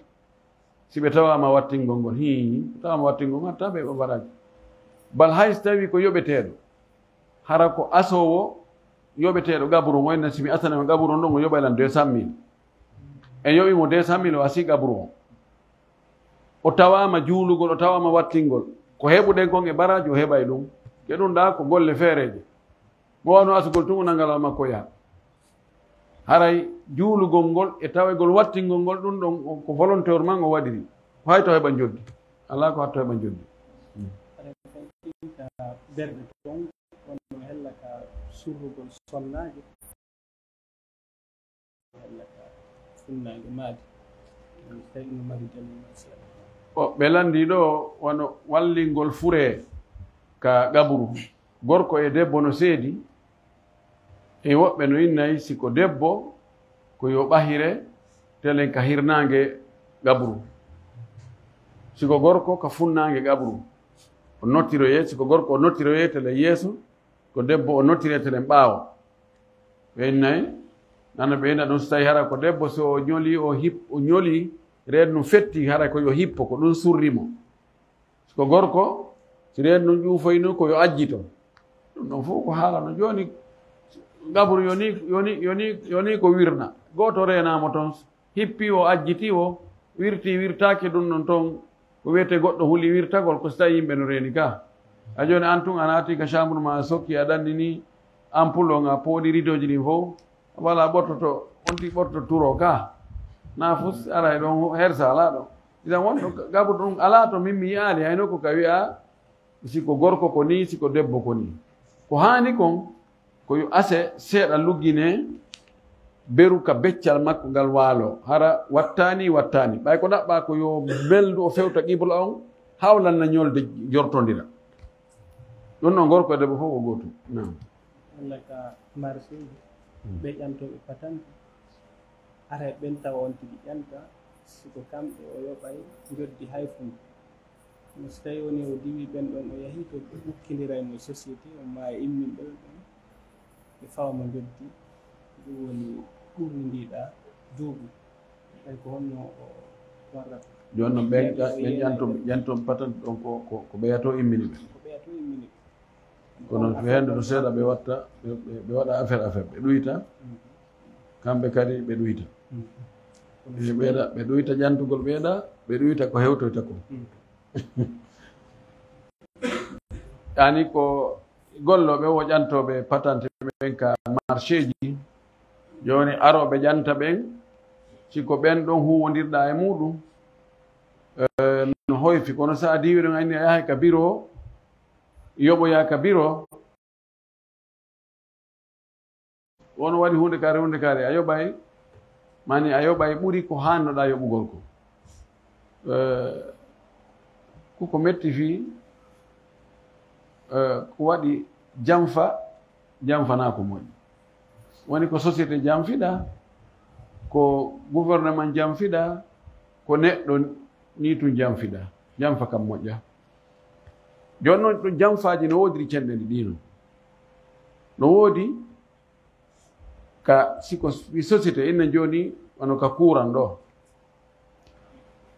si ɓe tawaama wattingol ngol. Hii, ɓe tawaama wattingol ngol, hatta ɓe heɓa baraaji. Bal hay si tawii ko yoɓeteeɗo, hara ko asoowo yoɓeteeɗo gaburu on, wayno si mi asanama gaburu on ɗon, o yoɓay lan deux cent mille. En yoɓii mo deux cent mille, o asii gaburu on. O tawaama juulugol, o tawaama wattingol. Ko heɓuɗen kon e baraaji, o heɓay ɗum. Ke ɗum ɗaa ko golle feereeje. Mo wano asugol tun, o nangal makko yaha. Haray juulugol ngol e tawegol wattingol ngol, ɗum ɗon o, ko volontairement o waɗiri. Ko hay to heɓa njoddi. Alaa ko hatto heɓa njoddi. Haray ko ka berɗe ton, wonno hella ka surrugol sonnaajo. Walla ka funnaange maadi. Tawi no mari dalil ma seeɗa. O, ɓe lanndii ɗo wano wallingol furee ka qaburu. Gorko e debbo no seedi. E woɓɓe no innay si ko debbo, ko yo ɓahire telen ka hirnaange qaburu. Si ko gorko, ka funnaange qaburu. O nottiroyee, si ko gorko, o nottiroyee telen yeeso, ko debbo, o nottiroyee telen ɓaawo. Ɓe innay, nana ɓe inna ɗum, so tawi hara ko debbo, so o ñoli, o hip-, o ñoli, reedu ndun fetti, hara ko yo hippo, ko ɗum surri mo. So ko gorko, si reedu ndun ƴuufoyno, ko yo ajjito. Ɗum ɗon fof ko haala no. Jooni, qaburu yo ni, yo ni, yo ni, yo ni ko wirna. Gooto reenaa mo toon, hippii o, ajjitii o, wirtii, wirtaaki, ɗum ɗon toon ko wiyetee goɗɗo huli wirtagol, ko so tawi yimɓe no reeni ka. A jooni an tun a naati ka chambre ma, a sokki, a ɗannini ampoule on, a pooɗi rideauji ɗin fof, wala ɓortoto, on ti ɓortoto turo ka. Na fus ara e ɗon hersa alaa ɗon. Idan wonɗo qaburu ɗum alaa to min mi yi'aali, hayno ko ka wi'a, si ko gorko ko nii, si ko debbo ko nii. Ko haani kon, ko yo ase seeɗa lugginee beru ka beccal makko ngal waaloo. Hara wattaani, wattaani. Ɓay ko ɗaɓɓaa ko yo melndu o fewta qibla on, hawlan na ñolde jortondira. Ɗum ɗon gorko e debbo fof ko gootum. Naam. Walla ka marché ji, ɓe ƴantooɓe patante. Haray ɓen tawa on tigi ƴanta, si ko kamɓe o yoɓay njoddi hay fundu. Kono si tawi woni o diwi ɓen ɗon, o yahi to ɓe ukkindiray mo e société, o maa e imminɓe ɓen ɗon, ɓe fawa mo njoddi, ɗum woni ɓurni ndiɗa duuɓi. Ɓen ko honno o warrata? Jooni non ɓen, ɓen ƴanto-, ƴantooɓe patante ɗon ko, ko, ko ɓeya to immini ɓe. Ko ɓeya to immini ɓe. Kono ɓe henndu to seeɗa ɓe watta, ɓe, ɓe, ɓe waɗa affaire, affaire, ɓe ɗuyta. Kamɓe kadi ɓe ɗuyta. Ɓe ɓeyda, ɓe ɗuyta ƴantugol ɓeyda, ɓe ɗuyta ko hewtoyta ko. Ani ko gollooɓe o ƴantooɓe patante ɓen ka marché ji. Jooni arooɓe ƴanta ɓen, si ko ɓen ɗon huuwondirɗa e muɗum, eh, no hoyfi, kono sa diwi ɗon, anni a yahay ka biro, yoɓoya ka biro, wono waɗi huunde kaare, huunde kaare, a yoɓay, mani a yoɓay ɓuri ko haannoɗa yoɓugol ko. Eh, ko ko metti fii, eh, ko waɗi janfa, janfanaa ko moƴƴi. Woni ko société janfiɗa, ko gouvernement janfiɗa, ko neɗɗo ni tun janfiɗa, janfa kam moƴƴa. Jooni non ɗum janfaaji no woodiri cenɗe ɗi ɗiino. No woodi ka si ko wi société, inna jooni wano ka kuuran ɗo.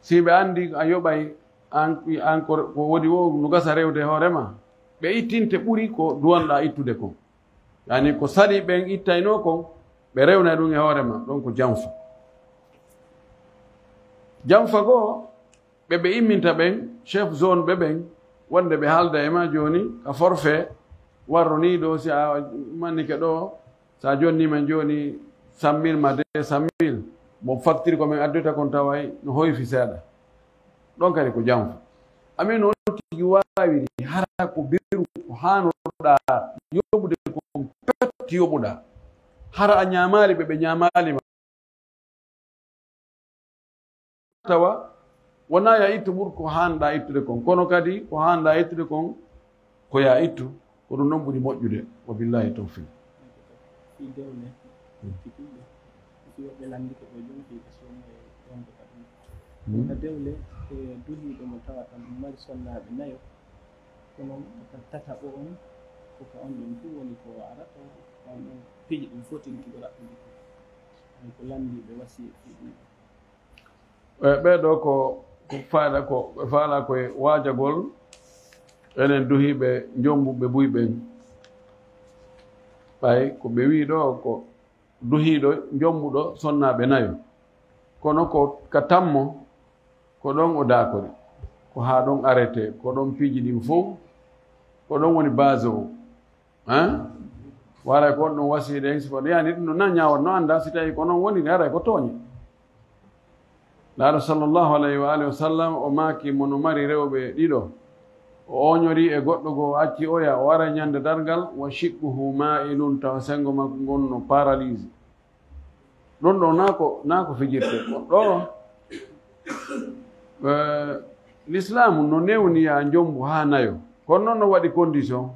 Si ɓe anndi a yoɓay an, an ko, ko woni wo no gasa rewde e hoore ma, ɓe ittinte ɓuri ko duwanɗaa ittude kon. Yani ko sali ɓen ittaynoo kon, ɓe rewna ɗum e hoore ma, ɗon ko janfa. Janfa goo, ɓe ɓe imminta ɓen, chef zone ɓe ɓen, wonde ɓe haalda e ma jooni, ka forfait, warro nii ɗo, si a mannike ɗo, si a jonni men jooni cent mille ma deux cent mille, mo facture ko men addoyta kon taway no hoyfi seeɗa. Ɗon kadi ko janfa. Amin on tigi waawiri, hara ko beru ko haanoɗaa yoɓude kon pet yoɓuɗaa. Hara a ñaamaali ɓe, ɓe ñaamaali ma. Tawa wonaa ya ittu ɓuri ko haanɗaa ittude kon, kono kadi ko haanɗaa ittude kon ko ya ittu, ko ɗum ɗon ɓuri moƴƴude. Wa billahi tawfiq. Fii dewle, fii ɗuuɗe, fii woɓɓe lanndike ɓe jooni fii ka soomo e wonde ka ɗum. Hmm. Wona dewle, e duhiiɗo mo tawata ɗum mari sonnaaɓe nayo, kono ka tataɓo on, ko ka on ɗon fuu woni ko o arata, on ɗon piiji ɗin fotinki ɗo raɓɓude ko. Ko lanndiiɓe wasiya fii ɗum. E ɓee ɗoo ko, ko faala ko, ɓe faala ko e waajagol enen duhiiɓe njommbuɓe buy ɓen. Ɓay ko ɓe wii ɗoo ko duhiiɗo njommbuɗo sonnaaɓe nayo. Kono ko ka tammo, ko ɗon o daakori. Ko haa ɗon arrêté, ko ɗon piiji ɗin fow, ko ɗon woni base o. Hein? Waray ko on ɗum wasiide en, si ko yani ɗum no nan ñaawat, no annda si tawi ko noon woni, haray ko tooñi. Laaɗo sallallahu alayhi wa alihi wa sallam, o maaki mo no mari rewɓe ɗiɗo. O ooñori e goɗɗo goo, o acci oya, o ara ñande darngal, wa shiqquhu maa'ilun, tawa senngo makko ngon no paralysé. Ɗum ɗo naa ko, naa ko fijirte. Ko ɗo, eh, Lislaamu no newniya njommbu haa nayo. Kono noon no waɗi condition.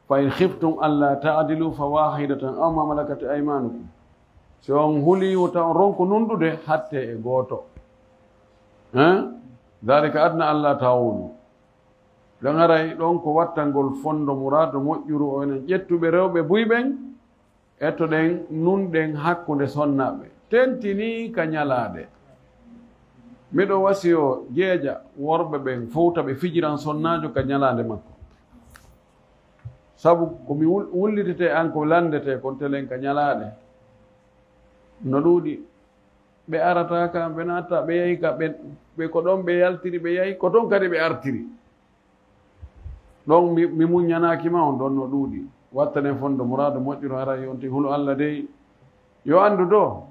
Fa in khiftum alla ta'dilu fa wahidatan aw ma malakat aymanukum. Si on huli wota on ronku nunɗude, hatte e gooto. Hein? Dhalika adna alla ta'ulu. Ɗon haray ɗon ko wattangol fondo muraado moƴƴuru, o enen ƴettuɓe rewɓe buy ɓen, ettoɗen nunɗen hakkunde sonnaaɓe. Tentinii ka ñalaande. Miɗo wasiyo jeeja worɓe ɓen fowta ɓe fijiran sonnaajo ka ñalaande makko. Sabu ko mi wul-, wullitete an ko lanndete kon telen ka ñalaaɗe. No ɗuuɗi. Ɓe arata ka, ɓe naata, ɓe yahi ka, ɓe, ɓe ko ɗon ɓe yaltiri, ɓe yahi, ko ton kadi ɓe artiri. Ɗon mi, mi muññanaaki ma on ɗon no ɗuuɗi. Wattanen fondo muraado moƴƴuɗo hara yo on tigi hulu Alla dey. Yo anndu do,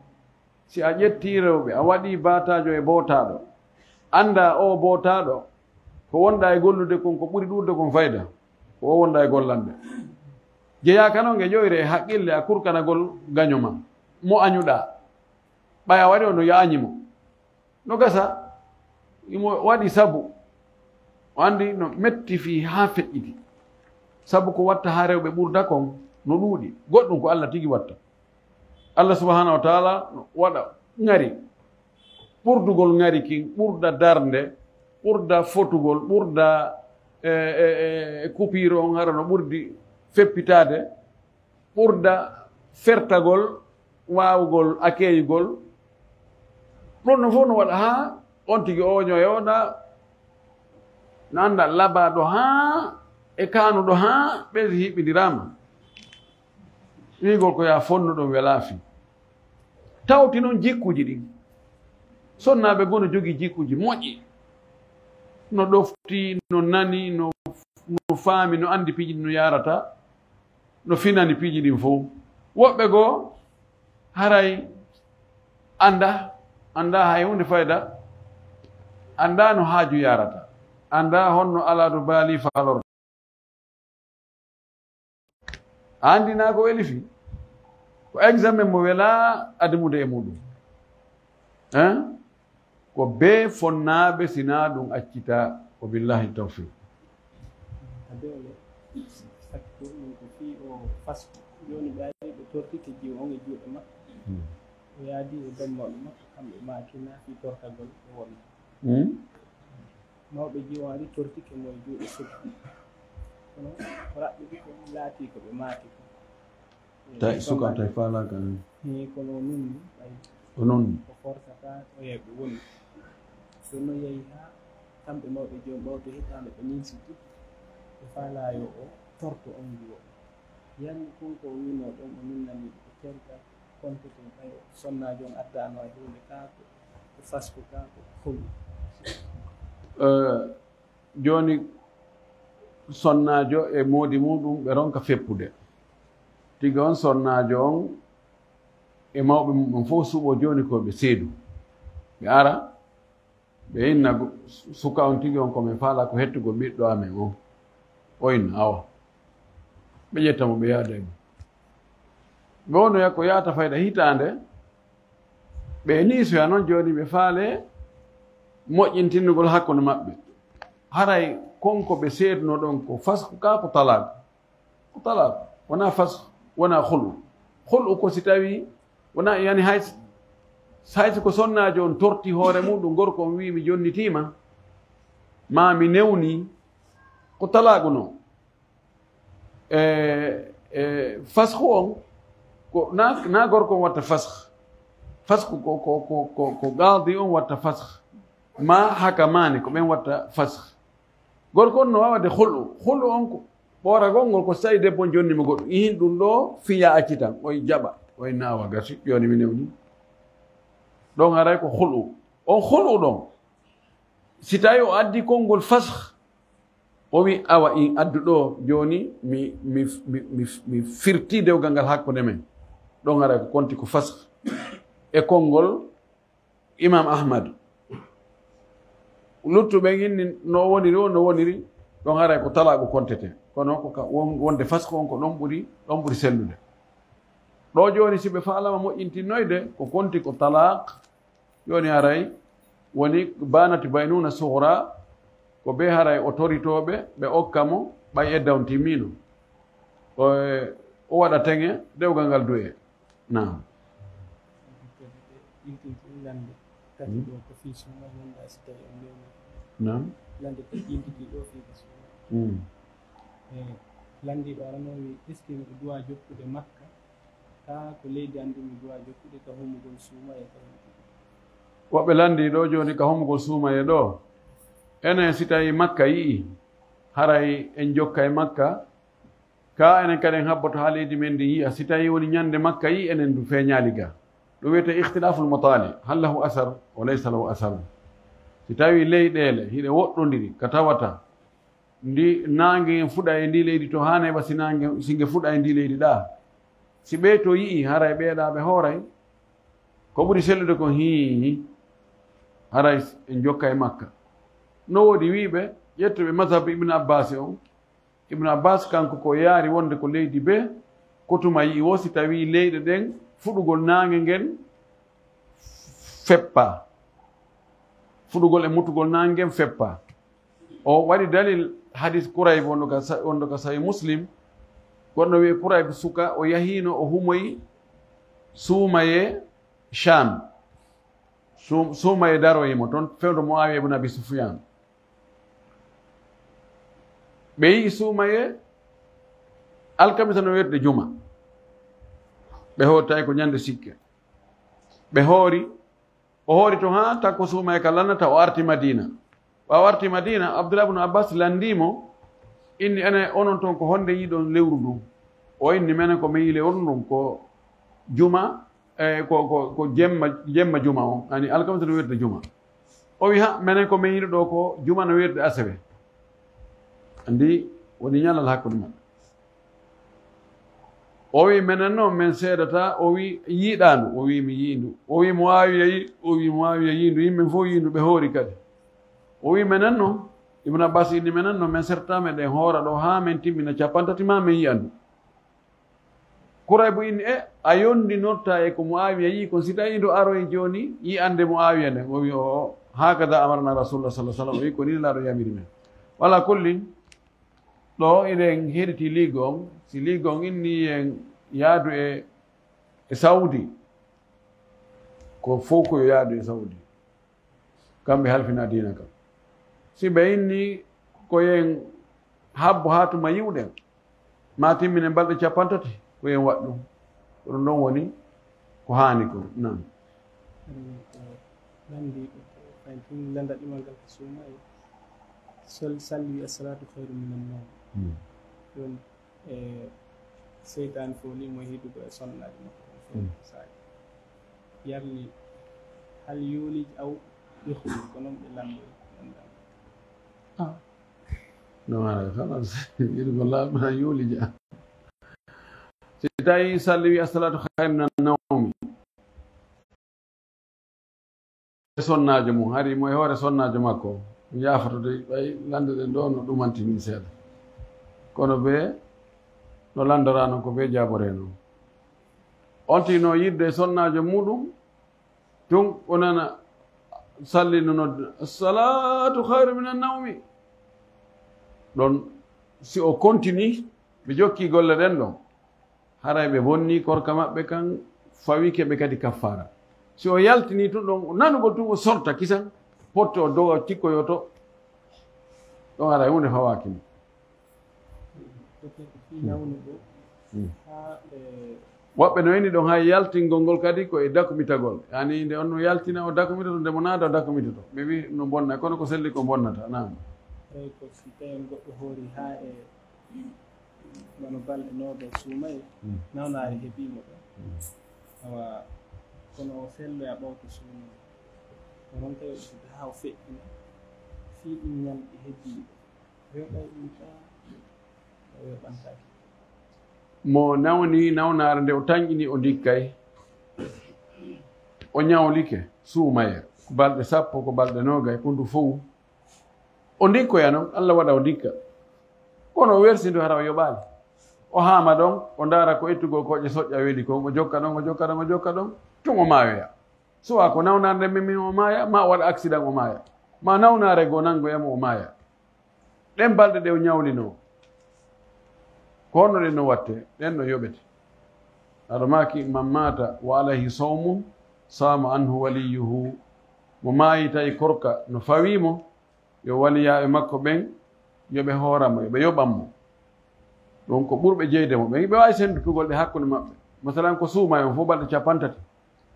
si a ƴettii rewɓe, a waɗii baataajo e bootaaɗo, anndaa oo bootaaɗo, ko wonɗaa e gollude kon, ko ɓuri ɗuuɗude kon fayda, ko o wonɗaa e gollande. Jeyaaka noon e ƴoyre e haqqille a kurkanagol gaño ma, mo añuɗaa. Ɓay a waɗi o no yaañi mo. No gasa, imo waɗi sabu. O anndi no metti fii haa feƴƴiti. Sabu ko watta haa rewɓe ɓurda kon no ɗuuɗi. Goɗɗum ko Alla tigi watta. Alla subhaanahu wa taala no waɗa ŋari. Ɓurdugol ŋari kin, ɓurda darnde, ɓurda fotugol, ɓurda, e, e, e, e kupiiro on hara no ɓurdi feppitaade. Ɓurda fertagol, waawugol akeyugol. Ɗum ɗon fof no waɗa haa on tigi ooño e oɗa, no annda labaaɗo haa e kaanuɗo haa ɓeydi hiɓɓindiraama. Wiigol ko yaa fonnu ɗum welaa fii. Tawti noon jikkuuji ɗin. Sonnaaɓe goo no jogii jikkuuji moƴƴi. No ɗofti, no nani, no, no faami, no anndi piiji ɗi no yaarata. No finani piiji ɗin fof. Woɓɓe goo haray annda, annda hay huunde fayda, annda no haaju yarata, annda honno alaa to baali falorta. A anndi naa ko weli fii? Ko examen mo welaa admude e muɗum. Hein? Ko bee fonnaaɓe sinaa ɗum accitaa. Ko billahi tawfiq. Ade ole, sakko ɗum ko fii o fasko. Jooni ɓe ari ɓe tortike jiwo on e juuɗe makko. Hmm. O yaadi e dommawɓe makko, kamɓe maaki naa fii tortagol o woni. Hmm? Mawɓe jiwo ari tortike mo e juuɗe sukka. Kono ko raɓɓiɗi ko laatii ko ɓe maaki ko. Tawi suka tawi faalaaka. He, kono nun ni, ɓay Ko noon. Ko forsataa oya ɓe woni. Ɗum noon yahi haa kamɓe mawɓe joom ɓawto hitaande ɓe ñinsiti, ɓe faalaa yo o torto on ngu o. Yanni kon ko o wiinoo ɗon, o nunnanii ɓe ko tergal kontete ɓay o sonnaajo on addaano hay huunde kaa ko ko fasku kaa ko holu. Jooni sonnaajo e moodi muɗum ɓe ronka feppude. Tigi on sonnaajo on e mawɓe muɓɓen fof suɓo jooni ko ɓe seedu. Ɓe ara ɓe inna suka on tigi on ko min faala ko hettugol ɓiɗɗo amen on. O inna awa. Ɓe ƴetta mo ɓe yaada e mum. Ɓe wonoya ko yaata fayda hitaande. Ɓe niisoya noon jooni ɓe faale moƴƴintinnugol hakkunde maɓɓe. Haray kon ko ɓe seeduno ɗon ko fasku kaa ko talaaku? Ko talaaku. Wonaa fasku, wonaa hulu. Hulu ko si tawii wonaa yani hay hay si ko sonnaajo on torti hoore muɗum gorko on wii mi jonnitiima maa mi newnii, ko talaaku non. E e fasku on ko na na gorko on watta fasku. Fasku ko ko ko ko ko qaadi on watta fasku. Ma hakamaani ko ɓen watta fasku. Gorko on no waawade hulu. Hulu on ko ɓooragol ngol ko so tawi debbo on jonni mo goɗɗum. Ihin ɗum ɗo fiya acci tan. Oy jaɓa. Oy naawa gasi. Jooni mi newni. Ɗon haray ko hulu. On hulu ɗon. Si tawi o addi konngol fasku, o wi awa in addu ɗo jooni mi mi mi mi mi firti dewgal ngal hakkunde men. Ɗon haray ko konti ko fasku e konngol imam ahmad. Luttuɓe inni no woniri o no woniri. Ɗon haray ko talaaku kontete kono ko ka won- wonde fasku on ko ɗon ɓuri ɗon ɓuri sellude. Ɗo jooni si ɓe faalama moƴƴintinnoyde ko konti ko talaak. Jooni haray woni banati baynuna sugra ko be haray o toritooɓe ɓe okka mo ɓay edda on timmiino. O o waɗa teŋe dewgal ngal du'e. Naam. Kadi ɓe ɓiltinti lande kati ɗo ko fii suuma wonda si tawi on newna. Naam. Lande kadi ɓiltinti ɗo fii ka suuma. Mm. E landiiɗo arano wi est-ce que miɗo duwa jokkude makka kaa ko leydi an ndi mi duwa jokkude ka humugol suuma e ka humugol. Woɓɓe lanndii ɗo jooni ka homugol suumaye ɗo. Enen si tawii makka yi'i haray en jokka e makka. Ka enen kadi en habboto haa leydi men ndi yi'a si tawii woni ñannde makka yi'i enen du feeñaali ga. Ɗum wiyetee ikhtilaful mataali hal lahu asar wa laysa lahu asar. Si tawii leyɗeele hiɗe woɗɗondiri ka tawata ndi naange ngen fuɗa e ndi leydi to haa neeɓa si naange si nge fuɗa e ndi leydi ɗaa. Si ɓee to yi'i haray ɓeeɗaa ɓe hooray ko ɓuri sellude kon hii haray en jokka e makka. No woodi wiiɓe ƴettuɓe mazhab ibnu abbas on. Ibnu abbas kanko ko yaari wonde ko leydi be ko tuma yi'i wo si tawi leyɗe ɗen fuɗugol naange ngen feppa. Fuɗugol e mutugol naange ngen feppa. O waɗi dalil hadis kurayb wonɗo ka sa- wonɗo ka sahi muslim. Goɗɗo wiye kurayb suka o yahiino o humoyi suumaye sham. Suum- suumaye daroyi mo toon fewndo muawiya ibn abi sufyan. Ɓe yi'i suumaye alkamisa no weetude juma. Ɓe hootay ko ñande sikke. Ɓe hoori o hoori to haa takko suumaye ka lannata o arti madina. Ɓaawo arti madina abdullah ibnu abbas lanndii mo inni ene onon toon ko honde yiɗon lewru ndun? O inni menen ko min yi lewru ndun ko juma e ko ko ko jemma jemma juma on ani alkamisa no wirde juma. O wi ha menen ko min yiɗo ɗo ko juma no wirde asawe. Andi woni ñalal hakkunde maɓɓe. O wi menen noon min seedata o wi yiiɗaandu o wi mi yiindu o wi mo awiya yi o wi mo awiya yiindu yimɓen fof yiindu ɓe hoori kadi. O wi menen noon ibnu abbas inni menen noon min serta meɗen hoora ɗo haa min timmina capantati ma min yiyandu. Kuraybu inni e a yondinorta e ko mo awiya yi kon si tawi ndo aroy joni yiyande mo awiya nden o wi o hakada amarna rasulullah sa sallam o wi ko ni laaɗo yamiri men. Wala kullin ɗo eɗen heɗiti liigo on si liigo on inni en yaadu e e saudi ko fof ko yo yaadu e saudi. Kamɓe halfina diina kam si ɓe inni ko yen habbo haa tuma yiwɗen ma timminen balɗe capantati ko yen waɗ ɗum. Ko ɗum ɗon woni ko haani ko nan. Ko lanndiiɗo, ko fayi tun lannda ɗimal ngal ko suuma e sol-, salli wi assalatu khairu minan nawm. Hmm. Ɗum e seytaane fof ni mo hidugo e sonnaaji makko on fof. Hmm. Saaki. Yarni hal yulij aw yukhrij, ko noon ɓe lanndori. Ah. No, haala, khalas. Yiɗi ko laaɓa yulija. Si tawi salli wi assalatu khairu minan nawmi. E sonnaajo mum, hari mo e hoore sonnaajo makko, mi yaafoto de, ɓay lannde ɗen ɗo no ɗumanti min seeɗa. Kono be no lanndorano ko be jaaboreno. On tino yidde e sonnaajo muɗum, tun o nana salli no nodda, "Assalatu khairu minan nawmi." Ɗon, si o continue, ɓe jokki golle ɗen ɗon. Haray ɓe bonni korka maɓɓe kan, fawike ɓe kadi kaffaara. Si o yaltini tun ɗon, o nanugol tun o sorta kisan, potte o doga cikkoyoto, ɗon haray huunde fawaaki mo. Fii nawnugo. Mm. Haa ɓe woɓɓe no inni ɗon hay yaltingol ngol kadi ko e dakumitagol. Yani nde on no yaltina o dakumitoto, nde mo naada o dakumitoto. Ɓe wi no bonna, kono ko selli ko bonnata. Naam. Tawi ko si tawi on goɗɗo hoori haa e wano balɗe noogay suumay, mm, nawnaare heɓii mo ɗon. Mm. Awa, kono o selloya ɓawto suuno. O ronka yoɓude haa o feƴƴina. Fii ɗin ñalɗi heddii ɗo. O yoɓay ɗin taa, o yoɓantaake. Mo nawni nawnaare nde o tanƴini o ndikkay. O ñawlike, suumaye. Ko balɗe sappo, ko balɗe noogay, ko ndu fow. O ndikkoya non, Allah waɗa o ndikka. Kono o wersi ndu hara o yoɓaali. O haama ɗon, o ndaara ko ittugol kooƴe soƴƴa weli kon, o jokka ɗon, o jokka ɗon, o jokka ɗon, tun o maayoya. Suwa ko nawnaare nden min o maaya, ma o waɗa accident o maaya. Ma nawnaare goo nangoya mo o maaya. Ɗen balɗe ɗe o ñawlinoo, ko honno ɗen no wattee? Ɗen no yoɓete. Aɗa maaki, "Man maata wa alayhi sawmun, saama anhu waliyuhu." Mo maayi tawi korka no fawii mo, yo waliyaaɓe makko ɓen, yo ɓe hoora mo, yo ɓe yoɓan mo. Ɗum ko ɓurɓe jeyde mo. Ɓe, ɓe waawi senndutugol ɗe hakkunde maɓɓe. Masalan, ko suumaye on fof balɗe cappanɗe tati.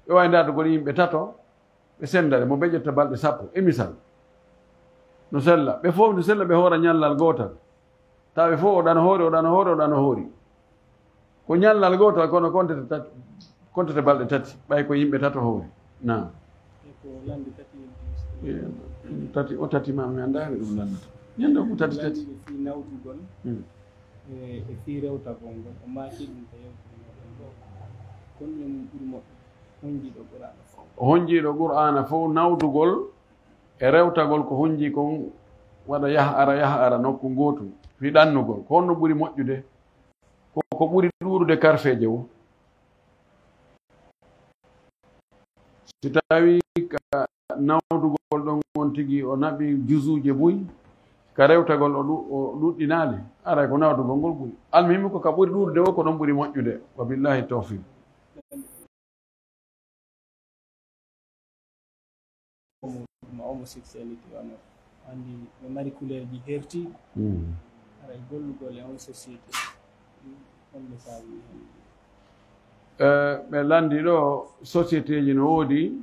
Ɓe waawi ndaardugol yimɓe tato, ɓe sennda ɗe, mo ɓe ƴetta balɗe sappo, e misal. No sella. Ɓe fof no sella, ɓe hoora ñallal gootal. Tawa ɓe fof o ɗano hoori, o ɗano hoori, o ɗano hoori. Ko ñallal gootal, kono kontete tati, kontete balɗe tati, ɓay ko yimɓe tato hoori. Naam. E ko lannde tati. Eh, tati, o tati ma mi anndaa mi ɗum lanndata. Ñande o ko tati tati. Lannde fii nawdugol, hmm, e, e fii rewtagol ngol, o maaki ɗum ko yewtere meɗen ɗo. Kono ɗum ɓuri moƴƴo, honjiiɗo Qur'aana fof. Honjiiɗo Qur'aana fof nawdugol e rewtagol ko honji kon waɗa yah ara, yah ara nokku ngootu, fii ɗannugol. Ko honno ɓuri moƴƴude? Ko, ko ɓuri ɗuuɗude karfeeje wo. Si tawii ka nawdugol ɗon on tigi o naɓi juzuuje buy, ka rewtagol o ɗu-, o ɗuɗɗinaali, aray ko nawdugol ngol ɓuri. Almuhimmi ko ka ɓuri ɗuuɗude wo ko ɗon ɓuri moƴƴude. Wa billahi tawfiq. Mo homosexualité, wano anndi ɓe mari couleur ji herti. Hmm. Haray gollugol e on société, on ɓe saabi hen. Eh, ɓe lanndi ɗo société ji no woodi,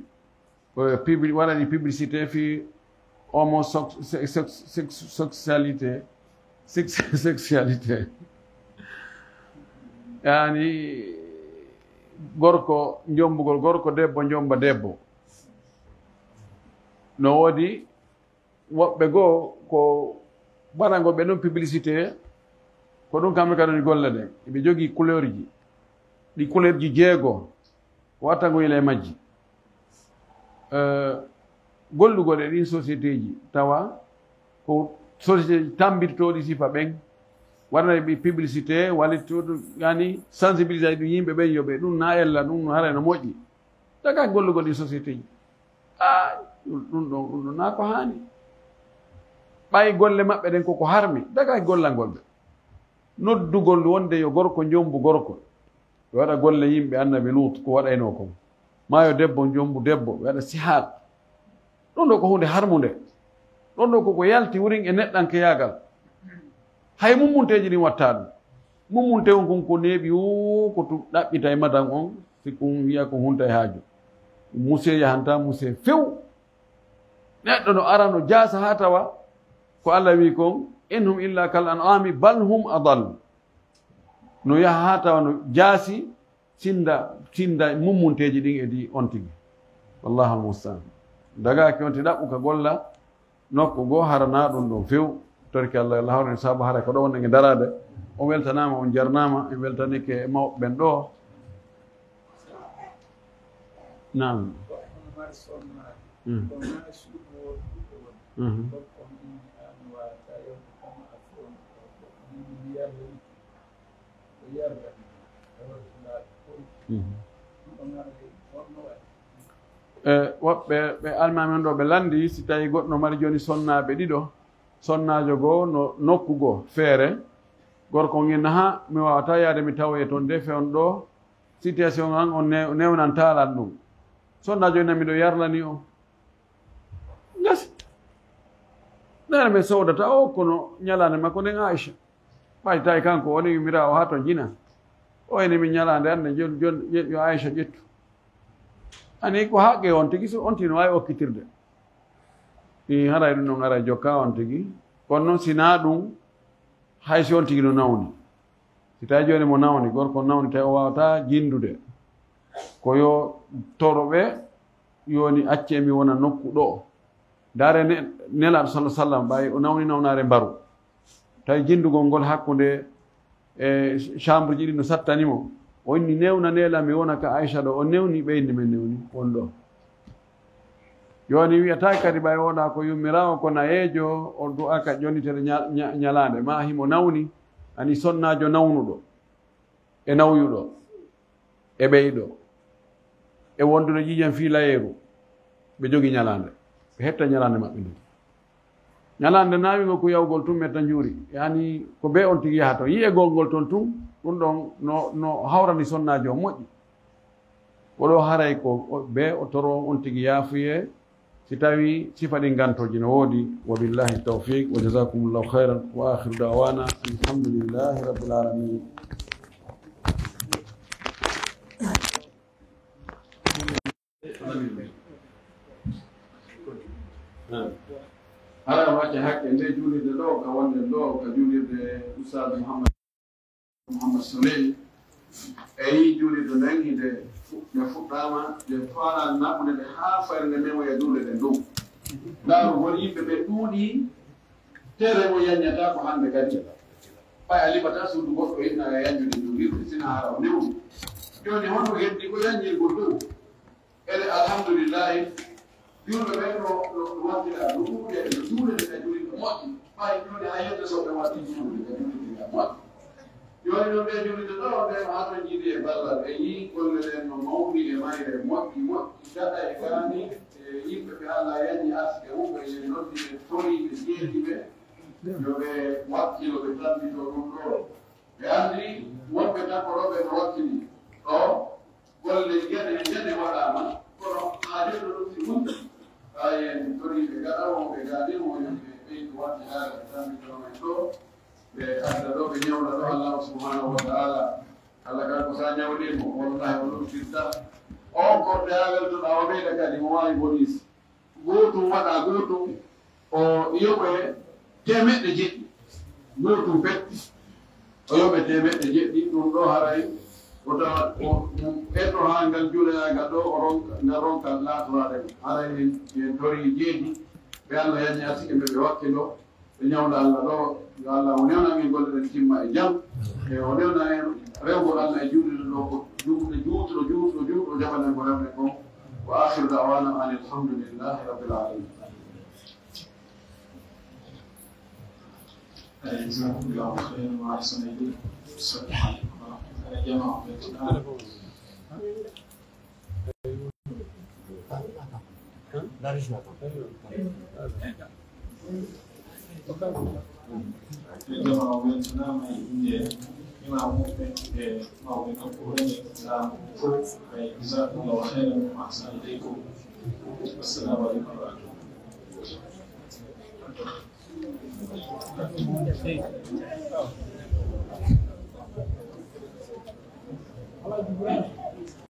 eh, publi-, waɗani publicité fii homosexualité, sexualité. Yani gorko njombugol gorko, debbo njomba debbo. No woodi woɓɓe goo ko waɗango ɓe ɗum publicité, ko ɗum kamɓe kadi woni golle ɗen. Eɓe jogii couleur ji, ɗi couleur ji jeego, ko wattango yila e majji. Eh, gollugol e ɗin société ji, tawa ko société ji tammbitotooɗi sifa ɓen, waɗana ɓe publicité, wallitooɗo, yani sensibilisation ɗum yimɓe ɓen, yo ɓe ɗum na ella, ɗum no haray no moƴƴi. Daga gollugol ɗin société ji. Ah, ɗum, ɗum ɗon, ɗum ɗon naa ko haani. Ɓay golle maɓɓe ɗen koko harmi, daga gollangol ɓe. Noddugol wonde yo gorko njombu gorko. Ɓe waɗa golle yimɓe Annabi Luut ko waɗaynoo kon. Maa yo debbo njombu debbo, ɓe waɗa sihaat. Ɗum ɗo ko huunde harmunde. Ɗum ɗo koko yalti wurin e neɗɗankeyaagal. Hay mummunteeji ɗin wattaa ɗum. Mummunte on kun ko neeɓi o, ko tu ɗaɓɓita e madan on, si kun wi'a ko hunta e haaju. Muse yahanta muse few. Neɗɗo no ara no jaasa haa tawa ko Allah wi kon, "In hum illa kal an'ami bal hum adal." No yaha haa tawa no jaasi sinda, sinda mummunteeji ɗin e di on tigi. Wallahu almustaan. Dagaaki on ti ɗaɓɓu ka golla nokku goo, hara na ɗum ɗon few. Torki Allah, Allah hawri sabu hara ko ɗo wonɗen e daraade. On weltanaama, on jarnaama, en weltanike e mawɓe ɓen ɗo. Naam. Mhm. Mhm. Mhm. E, woɓɓe ɓe almaami on ɗo ɓe lanndi, si tawi goɗɗo mari jooni sonnaaɓe ɗiɗo, sonnaajo goo no nokku goo feere, gorko on ina, "Haa, mi waawataa yaade mi tawoye toon de, fe on ɗo situation an on ne-, newnantaa lan ɗum." Sonnaajo ina, "Miɗo yarlani o." Gasi. Neene men sowdata o, kono ñalaande makko nden Aisha. Ɓay tawi kanko woni yumiraawo haa to jina. O ene min ñalaande an nden, jon, jon, jon, yo Aisha ƴettu. Ani ko haqqe on tigi, so on tigi no waawi okkitirde. I haray ɗum ɗon aray jokka on tigi. Kono noon si naa ɗum, hay si on tigi no nawni. Si tawi jooni mo nawni, gorko nawni, tawi o waawataa jinndude. Ko yo toro ɓe, yoni acce mi wona nokku ɗo. Ndaare ne-, Nelaaɗo sallallahu alaihi wasallam, ɓay o nawni nawnaare mbaru. Tawi jinndugol ngol hakkunde e chambre ji ɗi no sattani mo. O inni, "Newna Neela mi wona ka Aisha ɗo." O newni, ɓe inni, "Men newni, won ɗo." Yoni wi'ata kadi ɓay wona ko yummiraawo ko nayeejo, o du'a ka ƴonnitere ña-, ña-, ñalaande. Ma himo nawni, ani sonnaajo nawnuɗo, e nawyuɗo, e ɓeyɗo, e wondude ƴiiƴam fiilayeeru, ɓe jogi ñalaande. Ɓe hetta ñalaande maɓɓe nden. Ñalaande naawingol ko yawgol tun metta njuuri. Yani ko be on tigi yahata. Yi'egol ngol ton tun, ɗum ɗon no, no hawrani sonnaajo on moƴƴi. Ko ɗo haray ko o, be o toro on tigi yaafuyee, si tawi sifa ɗin gantooji no woodi. Wa billahi tawfiq, wa jazakumullahu khairan, wa akhiru da'wana alhamdulillahi rabbil alamin. Hara wacce hakke nde juulirde ɗo, ka wonde ɗo, ka juulirde Oustaz Mouhammad, Mouhammad Souley. E yi juulirde nden, nde fu-, nde fuɗɗaama, nde faala naɓude nde haa fayre nde memoya juulirde ndu. Ndaaru ngol yimɓe ɓe ɗuuɗi, tere mo yanñata ko hannde kadi. Ɓay a liɓata suudu goɗɗo inna e yanñude juulirde, sina hara o newni. Jooni honno heddi ko yanñirgol ɗum? Ene, alhamdulillahi, juulɓe ɓen no, no, no wattira ɗuuɗe, no juulde ka juulirde moƴƴi. Ɓay juulde hay yedde so ɓe waɗi juulde ka juulirde ka moƴƴi. Jooni noon ɓe juulirde ɗo, ɓe no hatonjidi e ballal, ɓe yii golle ɗen no mawni e mayre moƴƴi, moƴƴi, gaɗa e gaani, e yimɓe ɓe Allah yanni aske mum, ɓe noddi ɓe toriiɓe jeeɗi ɓe, yo ɓe wakkilo, ɓe tambito ɗum ɗo. Ɓe anndi wonɓe takko ɗo ɓe no wakkili ɗo. Golle jene e jene waɗaama, kono haa jooni ɗum si woni. Haa en tori ɓe gaɗa o, ɓe gaade o, yo ɓe ɓeydu waɗde haala ɓe tammbitoro men ɗo, ɓe adda ɗo, ɓe ñawda ɗo Allahu subhanahu wa ta'ala. Allah kan ko sa ñawde mo, wallahi o ɗum firta. On korte haa weltoɗaa o ɓeyda kadi, mo waawi bonus. Gootum waɗa gootum, o yoɓe teemeɗɗe jeɗɗi. Gootum pet, o yoɓe teemeɗɗe jeɗɗi. Ɗum ɗo haray, o tawa, o, o eto haa ngal juuleyaagal ɗo, o ronka, ngal ronka laatoraade. Haray en, en tori jeeɗi, ɓe Allah yanni arsike ɓe, ɓe wakkilo, ɓe ñawda Allah ɗo, yo Allah o newna en golle ɗen timma e jam. E o newna en rewgol Allah e juulirde ɗo ko juulde juutɗo, juutɗo, juutɗo, jaɓanen ko rewde kon. Wa akhiru da'wana anil hamdulillahi rabbil alamin. Jazakumullahu khairan wa ahsana ilaykum. Assalamu alaikum wa rahmatullahi wa barakatuh. Jama'a o weltanaama e innde imam muɓɓen e mawɓe nokkuure nde laamu fof. Ay, jazakumullahu khairan wa ahsana ilaykum. Assalamu alaikum wa rahmatullahi.